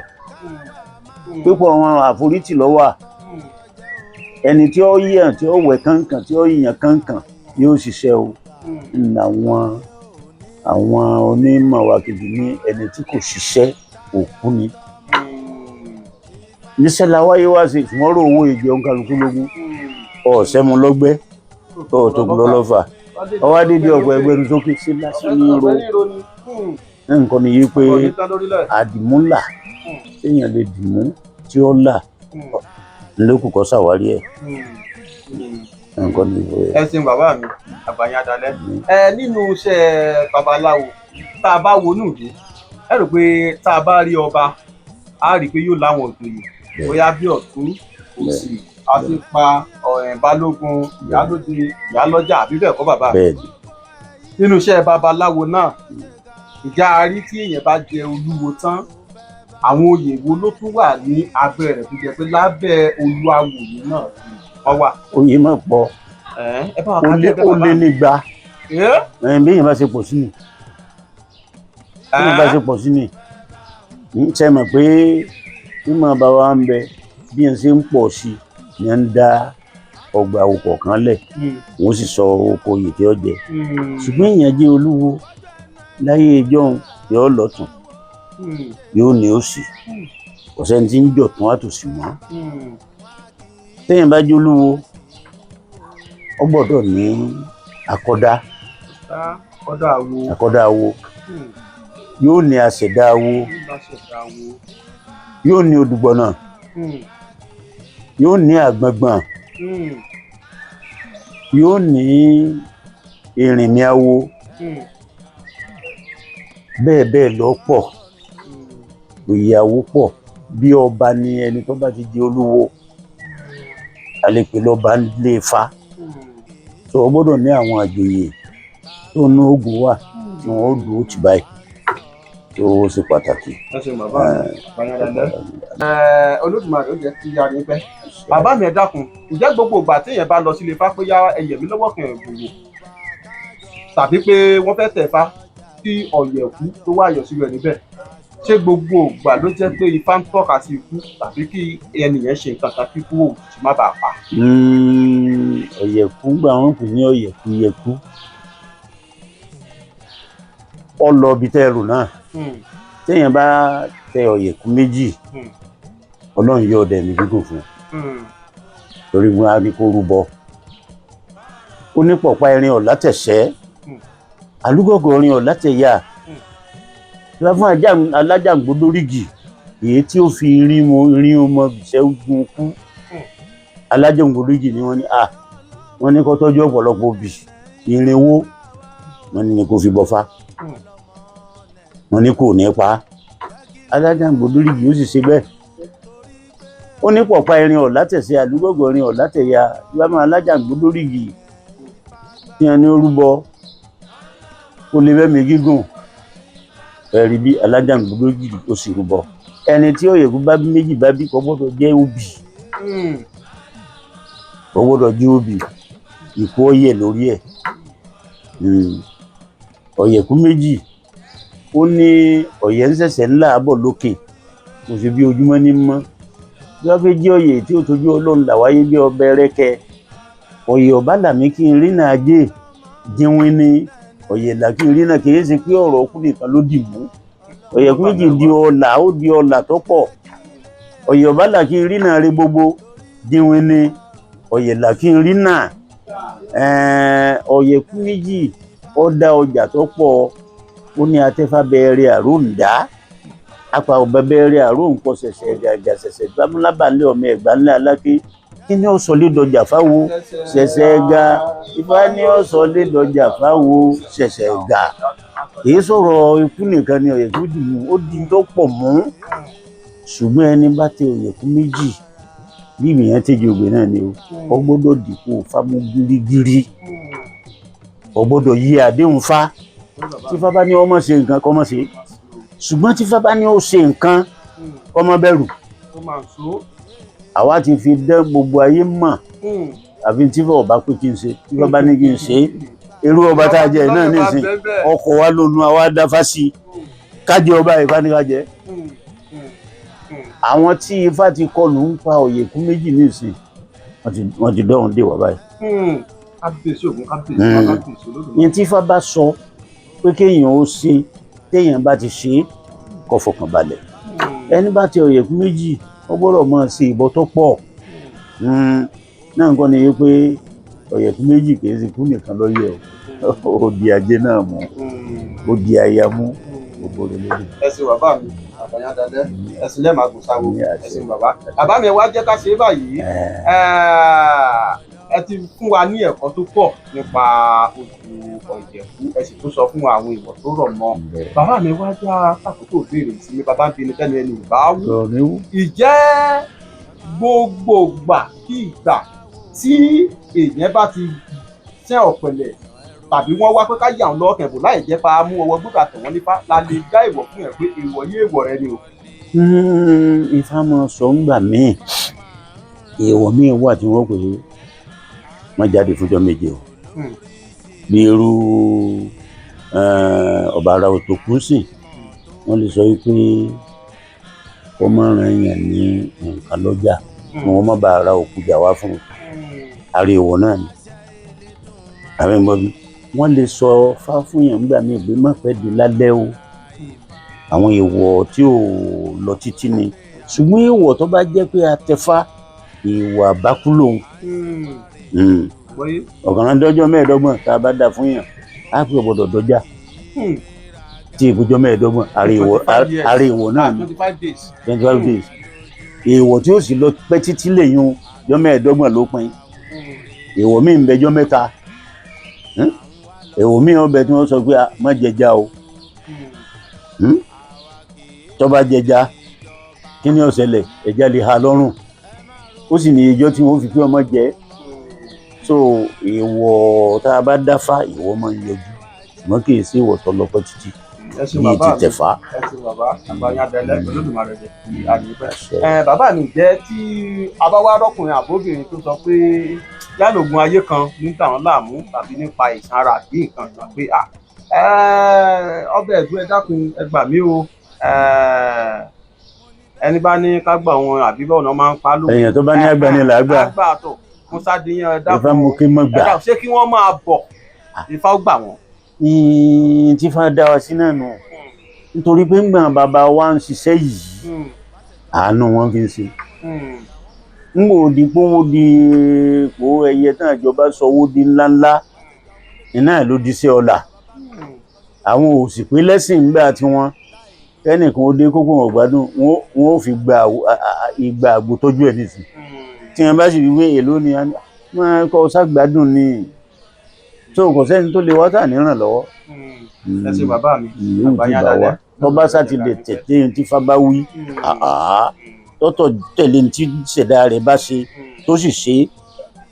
Pípọ̀ wọn àforítì lọ́wọ́ à ẹni tí ó yàn, tí ó wẹ̀ kánkàn, tí ó yàn kánkàn yóò ṣiṣẹ́ o. Làwọn àwọn onímọ̀ wa kejì ní ẹni tí kò ṣiṣẹ́, òkú ni. Níṣẹ́ la wáyé wá sí, ṣùgbọ́n rò owó ìjẹun kálukú lógún ọ̀sẹ̀ mu lọ́gbẹ́ ọ̀tọ̀kùn lọ́lọ́fà ọwọ́ adédè ọ̀pọ̀ ẹgbẹ́nu sókè sí lásán ní ro nǹkan nìyí pé àdìmúlà téèyàn lè dìmú tí ó là lókùkọ́ ṣàwárí ẹ̀ nǹkan nìyí. Ẹ ṣeun bàbá mi, àgbàyàn adalẹ. Ẹ nínú iṣẹ́ babaláwo, tá a bá wọnú ìlú, ẹ rò pé tá a bá rí ọba, a rí i pé yóò láwọn òjòyè, bóyá bí ọ̀tún, òsì, àti pa ọ̀rẹ́, balógun, ìyálóde, ìyálọ́jà, àbí bẹ́ẹ̀ kọ́ bàbá mi? Bẹ́ẹ̀ ni. Nínú iṣẹ́ babaláwo náà, ìjà a rí tí èèyàn bá jẹ olúwo tán, àwọn oyè wo ló tún wà ní abẹ́ rẹ̀ tó jẹ́ pé lábẹ́ olúawo yìí náà ni wọ́n wà? Oyè má pọ̀. Ẹ bá wa Ó ká lé díẹ̀. ó lé nígba. Bẹ́ẹ̀. Ẹ̀yìn bí èèyàn bá ṣe pọ̀ sí ni, bí èèyàn bá ṣe pọ̀ sí ni ń ṣe mọ̀ pé mímọ̀ bá wa ń bẹ, bí èèyàn ṣe ń pọ̀ sí ni à ń dá ọgbà òkọ̀ kan lẹ̀, wọ́n sì sọ oko oyè tí ó jẹ. Ṣùgbọ́n èèyàn jẹ́ olúwo láyé ìjọ́un, yóò lọ́tún, yóò ní òsì, kò sẹ́ni tí ń jọ̀tún àtòsí mọ́. Téèyàn bá jẹ́ olúwo, ó gbọ́dọ̀ ní akọ́dá. Kọ́dà wo? Akọ́dá awo. Yóò ní aṣẹ̀dá awo. Láṣẹ̀dá wo? Yóò ní odùgbọ̀nà. Yóò ní àgbọ̀ngbọ̀n. Yóò ní erinmi awo. Bẹ́ẹ̀ bẹ́ẹ̀ lọ pọ̀. Oyè awo pọ̀. Bí ọba ni ẹni tó bá ti di olúwo, a lè pè lọ́ba lé Ifá. Tó o gbọ́dọ̀ ní àwọn àjòyè tó ní oògùn wà tí wọ́n ó dúró tì báyìí. Tó ṣe pàtàkì. Ẹ ṣeun bàbá mi, bàyàn dalẹ́. Olódùmarè ó jẹ́ kí a rí pẹ́. Bàbá mi, ẹ dákun, ǹjẹ́ gbogbo ìgbà téèyàn bá lọ sílé Ifá pé yá ẹyẹ mi lọ́wọ́ kan ẹ̀bùn wò tàbí pé wọ́n fẹ́ tẹ̀ Ifá kí ọ̀yẹ̀kú tó wá yọ̀ sílẹ̀ níbẹ̀, ṣé gbogbo ìgbà ló jẹ́ pé Ifá ń tọ́ka sí ikú tàbí kí ẹnìyẹn ṣe nǹkan kan kí ikú òjijì má bàa pa? Ọ̀yẹ̀kú gbà wọ́n pè ní ọ̀yẹ̀kú yẹ̀kú, ọ lọ ibi tẹ́ ẹrù náà. Téèyàn bá tẹ ọ̀yẹ̀kú méjì, Ọlọ́run yóò dẹ̀ mí gígùn fún un, torí wọn á ní kó rúbọ. Ó ní pọ̀pá irin ọ̀làtẹ̀sẹ́, alúgọ̀gọ̀ irin ọ̀làtẹ̀yà ìwà fún alájàngbódórígì, èyí tí ó fi irin mu irin ọmọ ìṣẹ́gun kú. Alájàngbódórígì ni wọ́n ní à wọ́n ní kó tọ́jú ọ̀pọ̀lọpọ̀ obì irinwó, wọ́n ní kó fi bọ́fá, wọ́n ní kò ní pa á. Alájàngbódórígì ó sì ṣe bẹ́ẹ̀. Ó ní pọ̀pá irin ọ̀làtẹ̀sẹ̀, àlúgọ̀gọ̀ irin ọ̀làtẹ̀yà ìwà máa alájàngbódórígì tí wọ́n ní ó rúbọ kó lè bẹ́mi gígùn. Ẹ̀rí bí alájàngbódórígì ó sì rúbọ. Ẹni tí ọ̀yẹ̀kú bá bí méjì bá bí, kò gbọ́dọ̀ jẹ́ obì, kò gbọ́dọ̀ jẹ́ obì, ìkú ọ̀yẹ̀ lórí ẹ̀. Ọ̀yẹ̀kú méjì, ó ní ọ̀yẹ̀ ń ṣẹ̀ṣẹ̀ ńlá bọ̀ lókè, kò sí bí ojúmọ́ ní mọ́ bí wọ́n fi jí ọ̀yẹ̀ tí ó tójú Ọlọ́run là wáyé bí ọbẹ̀ rẹ́kẹ. Ọ̀yẹ̀ ọ̀bá làmí kí n rí náà jẹ́ jẹun ní ọ̀yẹ̀ là kí n rí náà. Kì í ṣe pé ọ̀rọ̀ ọkú nìkan ló dì mú. Ọ̀yẹ̀kú méjì di ọlà, ó di ọlà tó pọ̀. Ọ̀yẹ̀ ọ̀bá là kí n rí náà rí gbogbo jẹun ní ọ̀yẹ̀ là kí n rí náà. Ọ̀yẹ̀kú méjì, ó dá ọjà tó pọ̀. Ó ní atẹ́fà bẹ̀rẹ̀ àròǹdá apá ọba bẹ̀rẹ̀ àròǹkọ ṣẹ̀ṣẹ̀ gàgà ṣẹ̀ṣẹ̀ gbámúlábàlẹ̀ ọmọ ẹ̀gbá ńlá aláké. Kí ni ó sọ lédọjà fáwo ṣẹ̀ṣẹ̀ ga? Ifá ní ó sọ lédọjà fáwo ṣẹ̀ṣẹ̀ ga. Kì í sọ̀rọ̀ ikú nìkan ni ọ̀yẹ̀kú dì mú, ó di tó pọ̀ mú. Ṣùgbọ́n ẹni bá tẹ ọ̀yẹ̀kú méjì bí ìyẹn tẹ́jú ògbé náà ni o, ó gbọ́dọ̀ dìpọ̀ fámú gírígírí, ó gbọ́dọ̀ yí àdéhùn fá. Tí fá bá ní ó má ṣe nǹkan, kó má ṣe. Ṣùgbọ́n tí fá bá ní ó ṣe nǹkan, kó má bẹ̀rù. Ó máa so. Àwa ti fi dán gbogbo ayé mọ̀, àfi tí fá ọba pé kí n ṣe. Tí fá bá ní kí n ṣe é, irú ọba tá a jẹ náà nísìn, ọkọ̀ wa lónú àwa dáfá sí i kájẹ ọba, Ifá ní kájẹ. Àwọn tí Ifá ti kọlù ń pa ọ̀yẹ̀kú méjì nísìn, wọ́n ti dọ́run dè wá báyìí. Kábíyèsí Ògún, kábíyèsí, kábíyèsí Olódùmarè. Ní tí Ifá bá sọ pé kéèyàn ó ṣe, téèyàn bá ti ṣe é, kó fọkàn balẹ̀. Ẹni bá ti ọ̀yẹ̀kú méjì, ó gbọ́dọ̀ máa ṣe ìbọn tó pọ̀ náà. Nǹkan ni pé ọ̀yẹ̀kú méjì kì í ṣe kú nìkan lọ́yẹ̀ o, ó di ajé náà mú, ó di aya mú, gbogbo rẹ̀ lórí. Ẹ ṣeun bàbá mi, àbáyá dalẹ, ẹsìn lẹ́ẹ̀ máa gùn sáwo. Ní àṣẹ. Ẹ ṣeun bàbá. Bàbá mi, ẹ wá jẹ́ ká ṣe é báyìí. Ẹ ti fún wa ní ẹ̀kọ́ tó pọ̀ nípa oṣù ọ̀yẹ̀kú, ẹ sì tún sọ fún wa àwọn ìwọ̀ tó rọ̀ mọ́. Bàbá mi, wá já àkókò béèrè sí mi. Bàbá ń bi ní tẹ́ni ẹni ìbá wú. Sọ̀rọ̀ ní wú. Ìjẹ́ gbogbo ìgbà kí ìgbà tí èèyàn bá ti sẹ́ ọ̀pẹ̀lẹ̀ tàbí wọ́n wá pé ká yà wọ́n lọ́kàn bò láì jẹ́ pa mú ọwọ́ gbọ́dọ̀ tẹ̀ wọ́n nípa la lè dá ìwọ̀ fún ẹ̀ pé èèwọ̀ yé èèwọ̀ rẹ ni o? Ifá máa sọ ńgbà míì, èèwọ̀ míì wà tí wọ́n pè é wọ́n jáde fúnjọ́ 7 o. Bí irú ọba ara òtòkú sìn, wọ́n lè sọ wípé kó má ran èèyàn ní nǹkan lọ́jà, kí wọ́n má bàa ra òkújà wá fún un. Ara èèwọ̀ náà ni àbí ń gbọ́ bí wọ́n lè sọ fá fún yàn nígbà míì pé má pẹ́ di lálẹ́ o. Àwọn èèwọ̀ tí ò lọ títí ni. Ṣùgbọ́n èèwọ̀ tó bá jẹ́ pé atẹfá, èèwọ̀ àbákú lòun. Bọ́yé. Ọ̀kan dọ́jọ́ 25 tá a bá dà fún yàn, á pè ọ̀gbọ́dọ̀ dọ́jà tí ìbújọ́ 25. Ara èèwọ̀, 25 years. ara èèwọ̀ náà ni. 25 days. 25 days. Èèwọ̀ tí ó sì lọ pẹ́ títí lèyún jọ́ 25 ló pin. Èèwọ̀ míì ń bẹ jọ́ 3. Èèwọ̀ míì ń bẹ tí wọ́n sọ pé, "Ah, má jẹja o." Tó bá jẹja, kí ni ó ṣẹlẹ̀? Ẹja lè ha lọ́rùn. Ó sì ní ìjọ tí wọ́n fi pé ọmọ jẹ. So èèwọ̀ tá a bá dáfá, èèwọ̀ máa ń yọjú, ṣùgbọ́n kì í sí èèwọ̀ tó lọ pẹ́ títí. Ẹ ṣeun bíi bàbá ti mi. tẹ̀fá. Ẹ ṣeun bàbá, àgbáyé adẹlẹ Olódùmarè jẹ kí àdìpẹ. Àṣẹ. Ẹ bàbá mi, jẹ́ tí a bá wá rọ́kùnrin àbóbìnrin tó sọ pé yálògùn ayé kan ní tàwọn láàmú tàbí nípa ìsan ara àbí nǹkan kan pé à ọbẹ̀ ẹ̀dùn, ẹ dákun, ẹ gbà mí o, ẹni bá ní ká gbà wọn àbí báwọn náà máa ń pa lóhùn. Èèyàn tó bá ní àgbà ni là á gbà. Àgbà tó musa díyan, ẹ Ifá dákun, mú kí mọ́ ẹ gbà. dákun, ṣé kí wọ́n máa bọ̀, Ifá ó gbà wọ́n? Ìyìn tí Ifá dá wa sí náà nù, nítorí pé ńgbà bàbá wa ń ṣiṣẹ́ yìí, àánú wọn fi ń ṣe. Ń wò di pé owó di ipò ẹyẹ tán, ìjọba sọ owó di ńláńlá, iná ló di sí ọlà. Àwọn ò sì pé lẹ́sìn ńgbà tiwọn, kẹ́nìkan ó dé kókó wọn gbádùn, wọn ò fi gba ìgbà àgbo tọ́jú ẹ̀ nísìn. Tí wọn bá sì fi wé èló ni a ní, wọn kọ́ ságbádùn ni tó kò sẹ́ni tó lè wá tà nírànlọ́wọ́. Ẹ ṣe bàbá mi. Ìlú ti Àgbáyé bà adalẹ. wá tó bá sá ti lè tẹ̀lé ní tí Ifá bá wí, àá tọ́tọ̀ tẹ̀lé ní tí ṣẹ̀dá rẹ̀ bá ṣe tó sì ṣe,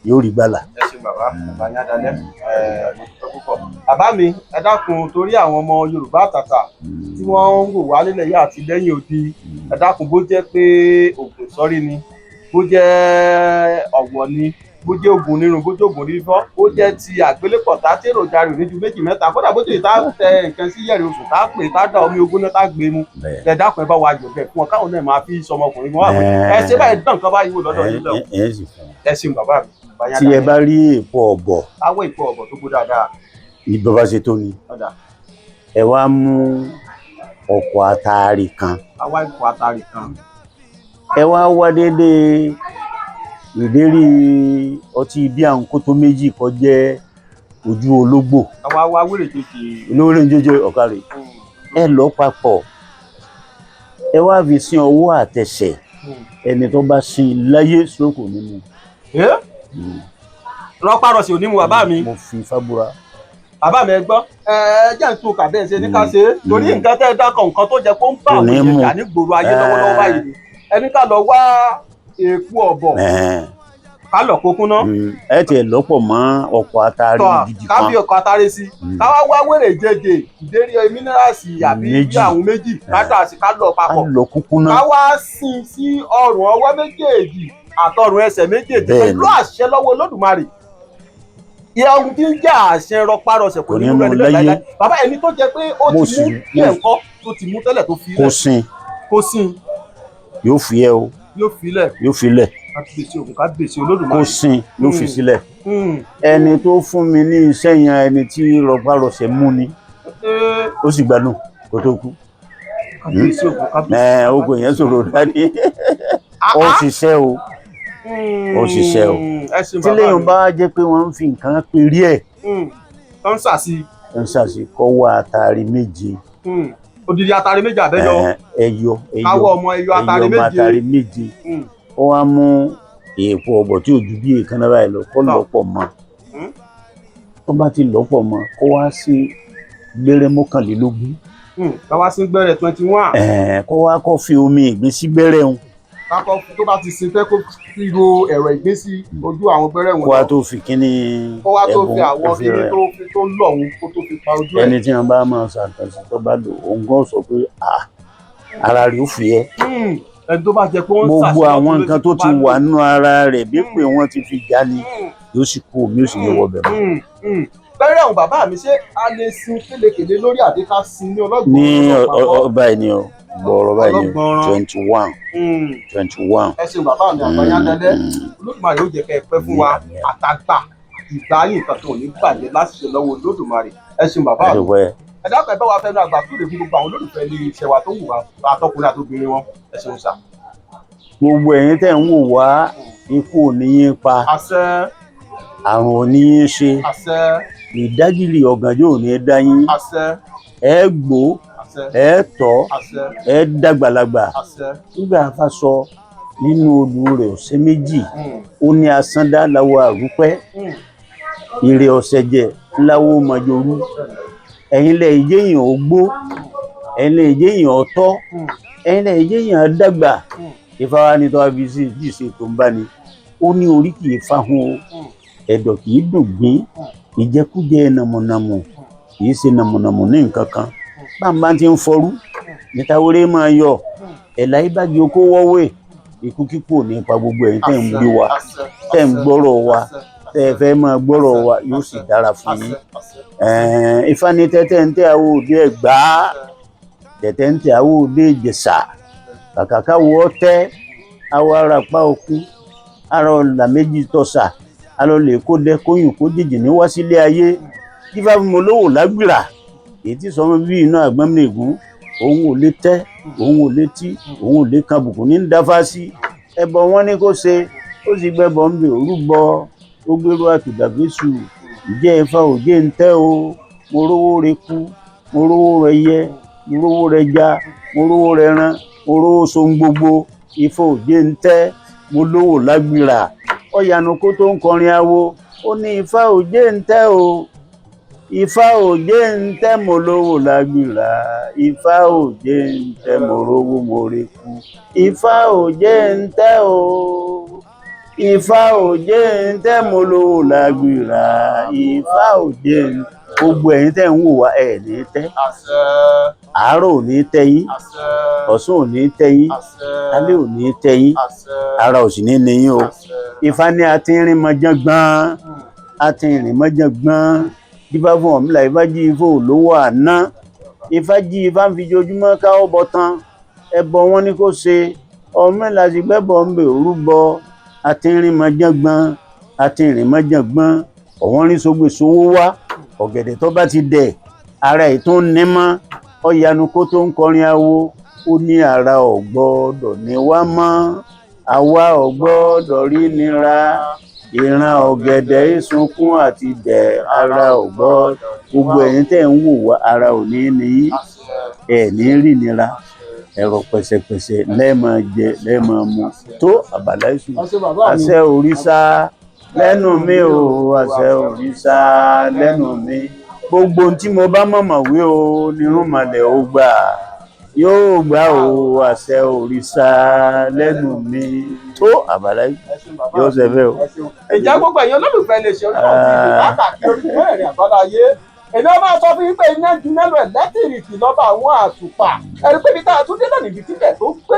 yóò rí gbàlà. Ẹ ṣe bàbá, àgbáyé adalẹ, ẹ mo dúpẹ́ púpọ̀. Bàbá mi, ẹ dákun, torí àwọn ọmọ Yorùbá àtàtà tí wọ́n ń wò wá nílẹ̀ yìí àti lẹ́yìn odi, ẹ dákun, bó jẹ́ pé ògùn sọ́rí ni, bó jẹ́ ọ̀wọ̀ ni, bó jẹ́ ògùn onírun, bó jẹ́ ògùn orí fífọ́, bó jẹ́ ti àgbélépọ̀tá tí èròjà rẹ̀ ò ní ju méjì mẹ́ta, kódà bó jẹ́ ìta tẹ nǹkan sí yẹ̀rì oṣù tá a pè tá a dá omi ogún náà tá a gbé mu, ẹ dákun, ẹ bá wa yọ̀ bẹ́ẹ̀ fún wọn káwọn náà máa fi sọmọkùnrin wọn wà pé ẹ ṣe báyìí dán nǹkan báyìí wò lọ́dọ̀ yìí lọ. Ẹ sì fún un. Ẹ ṣeun bàbá mi. Tí ẹ bá rí èèpo ọ̀bọ̀, Awọ ìpò ọ̀bọ̀ tó kó dáadáa. ní bàbá ṣe tó ni, Ọ̀dà. ẹ wá mú ọ̀kọ̀ àtàrí kan. Awọ ìpò àtàrí kan. Ẹ wá wá déédéé ìdérí ọtí bí à ń kó tó méjì kó jẹ́ ojú ológbò. Àwa wa wéré kejì. Olórí jójó ọ̀kàrẹ̀, ẹ lọ papọ̀, ẹ wá fi sin ọwọ́ àtẹsẹ̀. Ẹni tó bá sin láyé, stroke nínú. Rọpárọsẹ̀ ò ní mu, bàbá mi. Mo fi fábúra. Bàbá mi, ẹ gbọ́, ẹ jẹ́ ń tún kà bẹ́ẹ̀ ṣe ní ká ṣe é, torí nǹkan tẹ́ ẹ dákọ̀, nǹkan tó jẹ́ kó ń bá Kò àwọn ní èèyàn mú. jà ní gbòòrò ayé lọ́wọ́lọ́wọ́ báyìí ni ẹni ká lọ wá èèpo ọ̀bọ̀, ká lọ kó kúnná. Ẹ tiẹ̀ lọ́pọ̀ mọ́ ọ̀pọ̀ àtàrí Tọ́ gidi ká kan. fi ọkọ̀ atare sí, ká wá wá wèrè jẹjẹ ìdérí mínírààsì àbí Méjì. bí àwọn méjì, ká dà sí, ká lọ Ká papọ̀, lọ kúkú náà. Ká wá sin sí ọrùn ọwọ́ méjèèjì àtọrùn ẹsẹ̀ méjèèjì. Bẹ́ẹ̀ni. Pẹ̀lú àṣẹ lọ́wọ́ Olódùmarè, ìyá ohun tí ń jẹ́ àṣẹ rọpárọsẹ̀ kò Kò ní ní mú mú ẹni bẹ́ẹ̀ láyé. láíláí. Bàbá, ẹni tó jẹ́ pé ó Mo ti sì- mú díẹ̀ ńkọ́, tó ti mú tẹ́lẹ̀ tó fi Kó lẹ̀? sin. Kó sin. Yóò fi ẹ o. Yóò fi lẹ̀. Yóò fi lẹ̀. Kábíyèsí Ògún, kábíyèsí Kó Olódùmarè. sin, yóò fi sílẹ̀. Ẹni tó fún mi ní iṣẹ́ yẹn, ẹni tí rọpárọsẹ̀ mú ni, ó sì gbádùn kó tó kú. Kábíyèsí Ògún, kábíyèsí. Ẹ ogun yẹn sọ̀rọ̀ dání, ó ṣiṣẹ́ o, ó ṣiṣẹ́ o. Ẹ ṣeun Tí bàbá lẹ́yìn mi. bá jẹ́ pé wọ́n ń fi nǹkan perí ẹ̀, Tó ń sàsí. ń ṣàṣì kọ́ wá àtàrí méje. Odidi atare méje àbẹ́yọ? Ẹyọ, ẹyọ. Káwọ́ ọmọ ẹyọ atare ẹyọ ọmọ méje. àtàrí méje. Ó wá mú èèpo ọ̀bọ̀ tí ò ju bí èékánná báyìí lọ, kó lọ́pọ̀ mọ́. Tó bá ti lọ́pọ̀ mọ́, kó wá sí gbẹ́rẹ́ 21. Káwá sí gbẹ́rẹ́ 21. Kó wá kó fi omi ìgbín sí gbẹ́rẹ́ òun. Kakọ tó bá ti sin fẹ́ kó fi ro ẹ̀rọ ìgbín sí ojú àwọn gbẹ́rẹ́ wọn Kó wá lọ. tó fi kíní Kó wá tó fi ẹ̀bùn àwọn kó fi kíní rẹ̀. tó fi tó lọ̀ òun kó tó fi pa ojú ẹ̀. Ẹni tí wọn bá máa ṣàkànṣe, tó bá lò, òun gan sọ pé ah, ara rẹ̀ ó fi ẹ́. Ẹni tó bá jẹ pé wọ́n ń Gbogbo ṣàṣeyọrí àwọn lójú nǹkan tó bá ti lò. wà nínú ara rẹ̀ bí pé wọ́n ti fi já ni, yóò sì kú, omi ó sì ní wọbẹ̀ mọ́. Bẹ́rẹ̀ ọ̀hún, bàbá mi, ṣé a lè sin kélekèlé lórí àbí ká sin ní ọlọ́gbọ̀n? Ní ọba yìí ni ọ gbọ́ọ̀rọ̀ báyìí ni. Ọlọ́gbọ̀nrán. 21, 21. Ẹ ṣeun bàbá mi, àgbáyándẹ́lẹ́. Olódùmarè ó jẹ́ kẹ́ ẹ pẹ́ fún wa, àtàgbà ìgbà yìí, nǹkan tó ní bàjẹ́ láti ṣe lọ́wọ́ Olódùmarè. Ẹ ṣeun bàbá mi. Ẹ̀dùnkẹ́. Ẹ dákun, ẹ bá wa fẹnu àgbà kúrò fún gbogbo àwọn olólùfẹ́ ilé iṣẹ́ wa tó wù wá, àtọkùnrin àtobìnrin wọn. Ẹ ṣeun sà. Gbogbo ẹ̀yin tẹ́ ń wò wá, ikú ò ní yín pa. Àṣẹ. Àrùn ò ní yín ṣe. Àṣẹ. Ìdágìrì ọ̀gànjọ́ ò ní dá yín. Àṣẹ. Ẹ gbó. Àṣẹ. Ẹ tọ́. Àṣẹ. Ẹ dàgbàlagbà. Àṣẹ. Nígbà afa sọ nínú odù rẹ̀ ọ̀sẹ̀ méjì, ó ní asándá láwọ àrúpẹ́, ìrè ọ̀sẹ̀ jẹ ńláwó mọ̀jòrú. Ẹ̀yin lẹ̀ ìjéyàn ó gbó, ẹ̀yin lẹ̀ ìjéyàn ó tọ́, ẹ̀yin lẹ̀ ìjéyàn dàgbà. Ìfáwa ni tó wá fi sí ìṣe tó ń bá ni, ó ní orí kì í fáhùn o, ẹ̀dọ̀ kì í dùn gbín, ìjẹkújẹ nàmùnàmù kì í ṣe nàmùnàmù ní nǹkan kan. Bàbá ti ń fọrú nítawéré máa yọ ẹ̀là ìbàjẹ́ okó wọ́wé. Ikú kíkú ò ní pa gbogbo ẹ̀yin tẹ́ ń gbé wa, tẹ́ ń gbọ́rọ̀ wa, tẹ́ ẹ fẹ́ máa gbọ́rọ̀ wa, yóò sì dára fún yín. Ifá ní tẹ́tẹ́ ń tẹ́ àwọn òde Ẹ̀gbá, tẹ̀tẹ̀ ń tẹ́ àwọn òde Ìjẹ̀ṣà, kàkà káwọ́ tẹ́ awọ arapa òkun, ara ọ̀là méjì tọ̀sà alọ́ lè kó dẹ kóyùn kó jìjì ní wá sílé ayé. Dífá fún mi olówó lágbìrà, èyí tí sọmọ bí iná àgbọ̀nmìnìgún, òun ò lè tẹ́, òun ò lè tí, òun ò lè kan bùkún ní dáfá sí. Ẹbọ wọn ní kó ṣe, ó sì gbẹbọ ń bè orúbọ, ó gbérú àtùdàbísù. Ǹjẹ́ Ifá òjé ń tẹ́ o, mo rówó re kú, mo rówó rẹ yẹ, mo rówó rẹ ja, mo rówó rẹ ran, mo rówó sohun gbogbo. Ifá òjé ń tẹ́, mo lówó lágbìrà. Ọ̀yànù kó tó ń kọrin awo, ó ní Ifá òjé ń tẹ́ o, Ifá òjé ń tẹ́, mo lówó lágbìrà. Ifá òjé ń tẹ́, mo rówó mo re kú. Ifá òjé ń tẹ́ o, Ifá òjé ń tẹ́, mo lówó lágbìrà. Ifá òjé ń. Gbogbo ẹ̀yin tẹ́ ń wò wá, ẹ̀ ní tẹ́. Àṣẹ. Àárọ̀ ò ní tẹ́ yín. Àṣẹ. Ọ̀sán ò ní tẹ́ yín. Àṣẹ. Alẹ́ ò ní tẹ́ yín. Àṣẹ. Ara ò sì ní ní yín o. Àṣẹ. Ifá ní a ti ń rìn mọ́ján gbọ́n, a ti ń rìn mọ́ján gbọ́n. Dífá fún Ọ̀rúnmìlà, Ifá jí, Ifá olówó àná, Ifá jí, Ifá ń fi jojúmọ́ káwọ́ bọ tán. Ẹbọ wọn ní kó ṣe, Ọ̀rúnmìlà sì gbẹ́bọ ń bè orúbọ. A ti ń rìn mọ́ján gbọ́n, a ti ń rìn mọ́ján gbọ́n. Ọ̀wọ́n rí sógbè sówó wá, ọ̀gẹ̀dẹ̀ tó bá ti dẹ̀ ara ẹ̀ tó ń ní mọ́. Ọ̀yanu kó tó ń kọrin awo, ó ní ara ò gbọ́dọ̀ ní wá mọ́, àwa ò gbọ́dọ̀ rí nira, ìran ọ̀gẹ̀dẹ̀ ìsunkún àti dẹ̀, ara ò gbọ́dọ̀. Gbogbo ẹ̀yin tẹ́ ń wò wá, ara ò ní ní yín, ẹ̀ ní rí nira, ẹ̀rọ pẹ̀sẹ̀pẹ̀sẹ̀ lẹ́ẹ̀mọ jẹ lẹ́ẹ̀mọ mu tó àbàlá ìsùn. Àṣẹ bàbá mi. Àṣẹ òrìṣà lẹ́nu mi o, àṣẹ òrìṣà lẹ́nu mi. Gbogbo ohun tí mo bá mọ̀mọ̀ wí o, nírúnmọlẹ̀ ó gbà, yóò gbà o. Àṣẹ òrìṣà lẹ́nu mi tó àbàlá ìsùn. Ẹ ṣeun bàbá Yóò mi. ṣe fẹ́ o. Ẹ ṣeun. Ìjà gbogbo ẹ̀yin olólùfẹ́ lè ṣe Orísun TV látàkì orí mẹ́rin àbáláyé. Èmi á máa sọ fún yín pé iná ju mẹ́lò ẹ̀lẹ́tìrìkì lọ́ba àwọn àtùpà. Ẹ̀rí pé ibi tá a tún dé náà níbi tíbẹ̀ tó gbé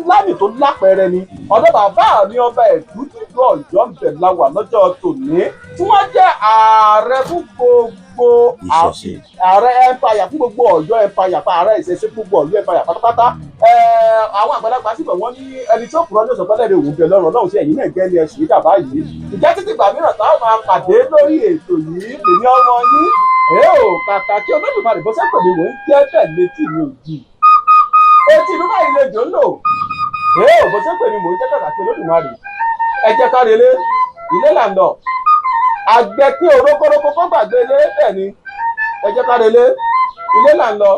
lámì tó lápẹẹrẹ ni. Ọ̀dọ̀ bàbá mi ọba Ẹ̀dú nílùú Ọ̀yọ́ ń bẹ̀ la wà lọ́jọ́ tòní, tí wọ́n jẹ́ ààrẹ fún gbogbo Ìṣẹ̀ṣe. Ààrẹ empire fún gbogbo Ọ̀yọ́ empire, fún ààrẹ ìṣẹ̀ṣe fún gbogbo Ọ̀yọ́ empire pátápátá. Àwọn àgbàlagbà sì bọ̀ wọ́n ní ẹni tí ó kúrọ́ ní ọ̀sán tọ́lẹ̀ rẹ̀ òun bẹ̀ lọ́rọ̀ náà sí ẹ̀yìn náà jẹ́ ní ẹ̀sùn yìí báyìí. Ìjẹ́ títí ìgbà mìíràn táwọn máa pàdé lórí ètò yìí, lèmi ọmọ yín ẹ ò kàkà kí Olódùmarè bó sẹ́pẹ̀ mi mò ń jẹ́ bẹ́ẹ̀ létí mi ò jì etí inú báyìí lè jò ń lò. Ẹ ò bó sẹ́pẹ̀ mi mò ń jẹ́ kàkà kí Olódùmarè. Ẹ jẹ́ ká relé, ilé là ń lọ. Àgbẹ̀ kí orókórókó kó gbàgbé ilé. Bẹ́ẹ̀ ni, ẹ jẹ́ ká relé, ilé là ń lọ.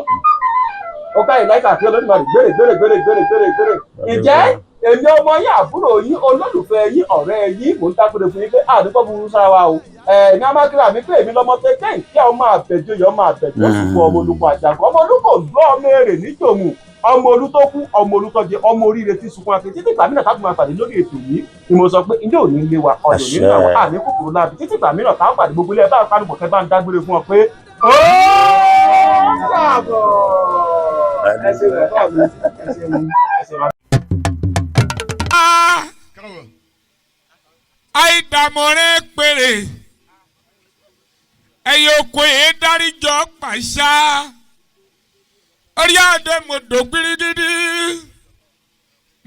Ó ká ìláìka kí Olódùmarè gbére gbére gbére gbére gbére gbére. Ǹjẹ́ èmi ọmọ yín, àbúrò yín, olólùfẹ́ yín, ọ̀rẹ́ yín, mò ń dágbére fún yín pé àdúgbò burú sára wa o. Ẹ̀mí amákíra mi pé èmi lọ́mọ pé kẹ́hìn kí ọmọ àbẹ̀jọyè, ọmọ àbẹ̀jọ sùpọ̀, ọmọ olùkọ́ àjàkọ́, ọmọ olùkọ́ gbọ́, ọmọ èrè níjòmù, ọmọ olú tó kú, ọmọ olú tó jẹ, ọmọ oríire tí sunkún àti títí ìgbà mìíràn táwọn máa pàdé lórí ètò yìí ni mo sọ pé ilé òní lé wa ọ̀dọ̀ nínú àwọn àmì kòkòrò láàbì. Títí ìgbà mìíràn táwọn pàdé, gbogbo ilé ẹ bá pàdé kẹ bá ń dágbére fún ọ pé ó dàbọ̀. Ẹ ṣe bàbá mi, ẹ ṣeun, ẹ ṣeun. Àìdàmọ̀rẹ́ péré ẹ̀yẹ oko yìí dáríjọ pàṣà orí adé mọ̀dọ̀ gbirigidi,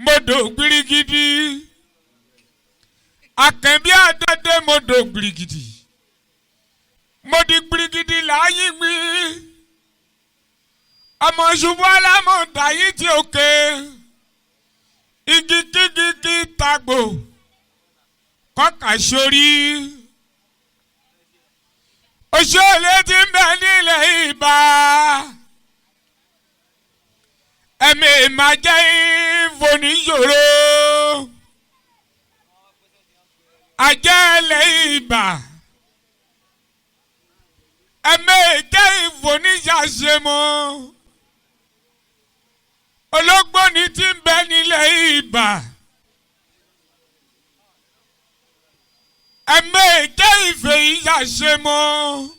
mọ̀dọ̀ gbirigidi, àkànbí adé mọ̀dọ̀ gbirigidi, mọ̀dí gbirigidi láàyè gbé ọmọ ṣubú alámọ̀ dàyí tí òkè igi kígi kí tagbò kọ́kà sórí. Òṣèlú ti ń bẹ nílẹ̀ ìbá. Ẹ̀mí máa jẹ́ ìfòníṣòro. Àjẹ́ ilẹ̀ ìbá. Ẹ̀mí jẹ́ ìfòníṣàṣemọ́. Ológbòní ti ń bẹ nílẹ̀ ìbá. Ẹ̀mí jẹ́ ìfẹ́ ìyàṣemọ́.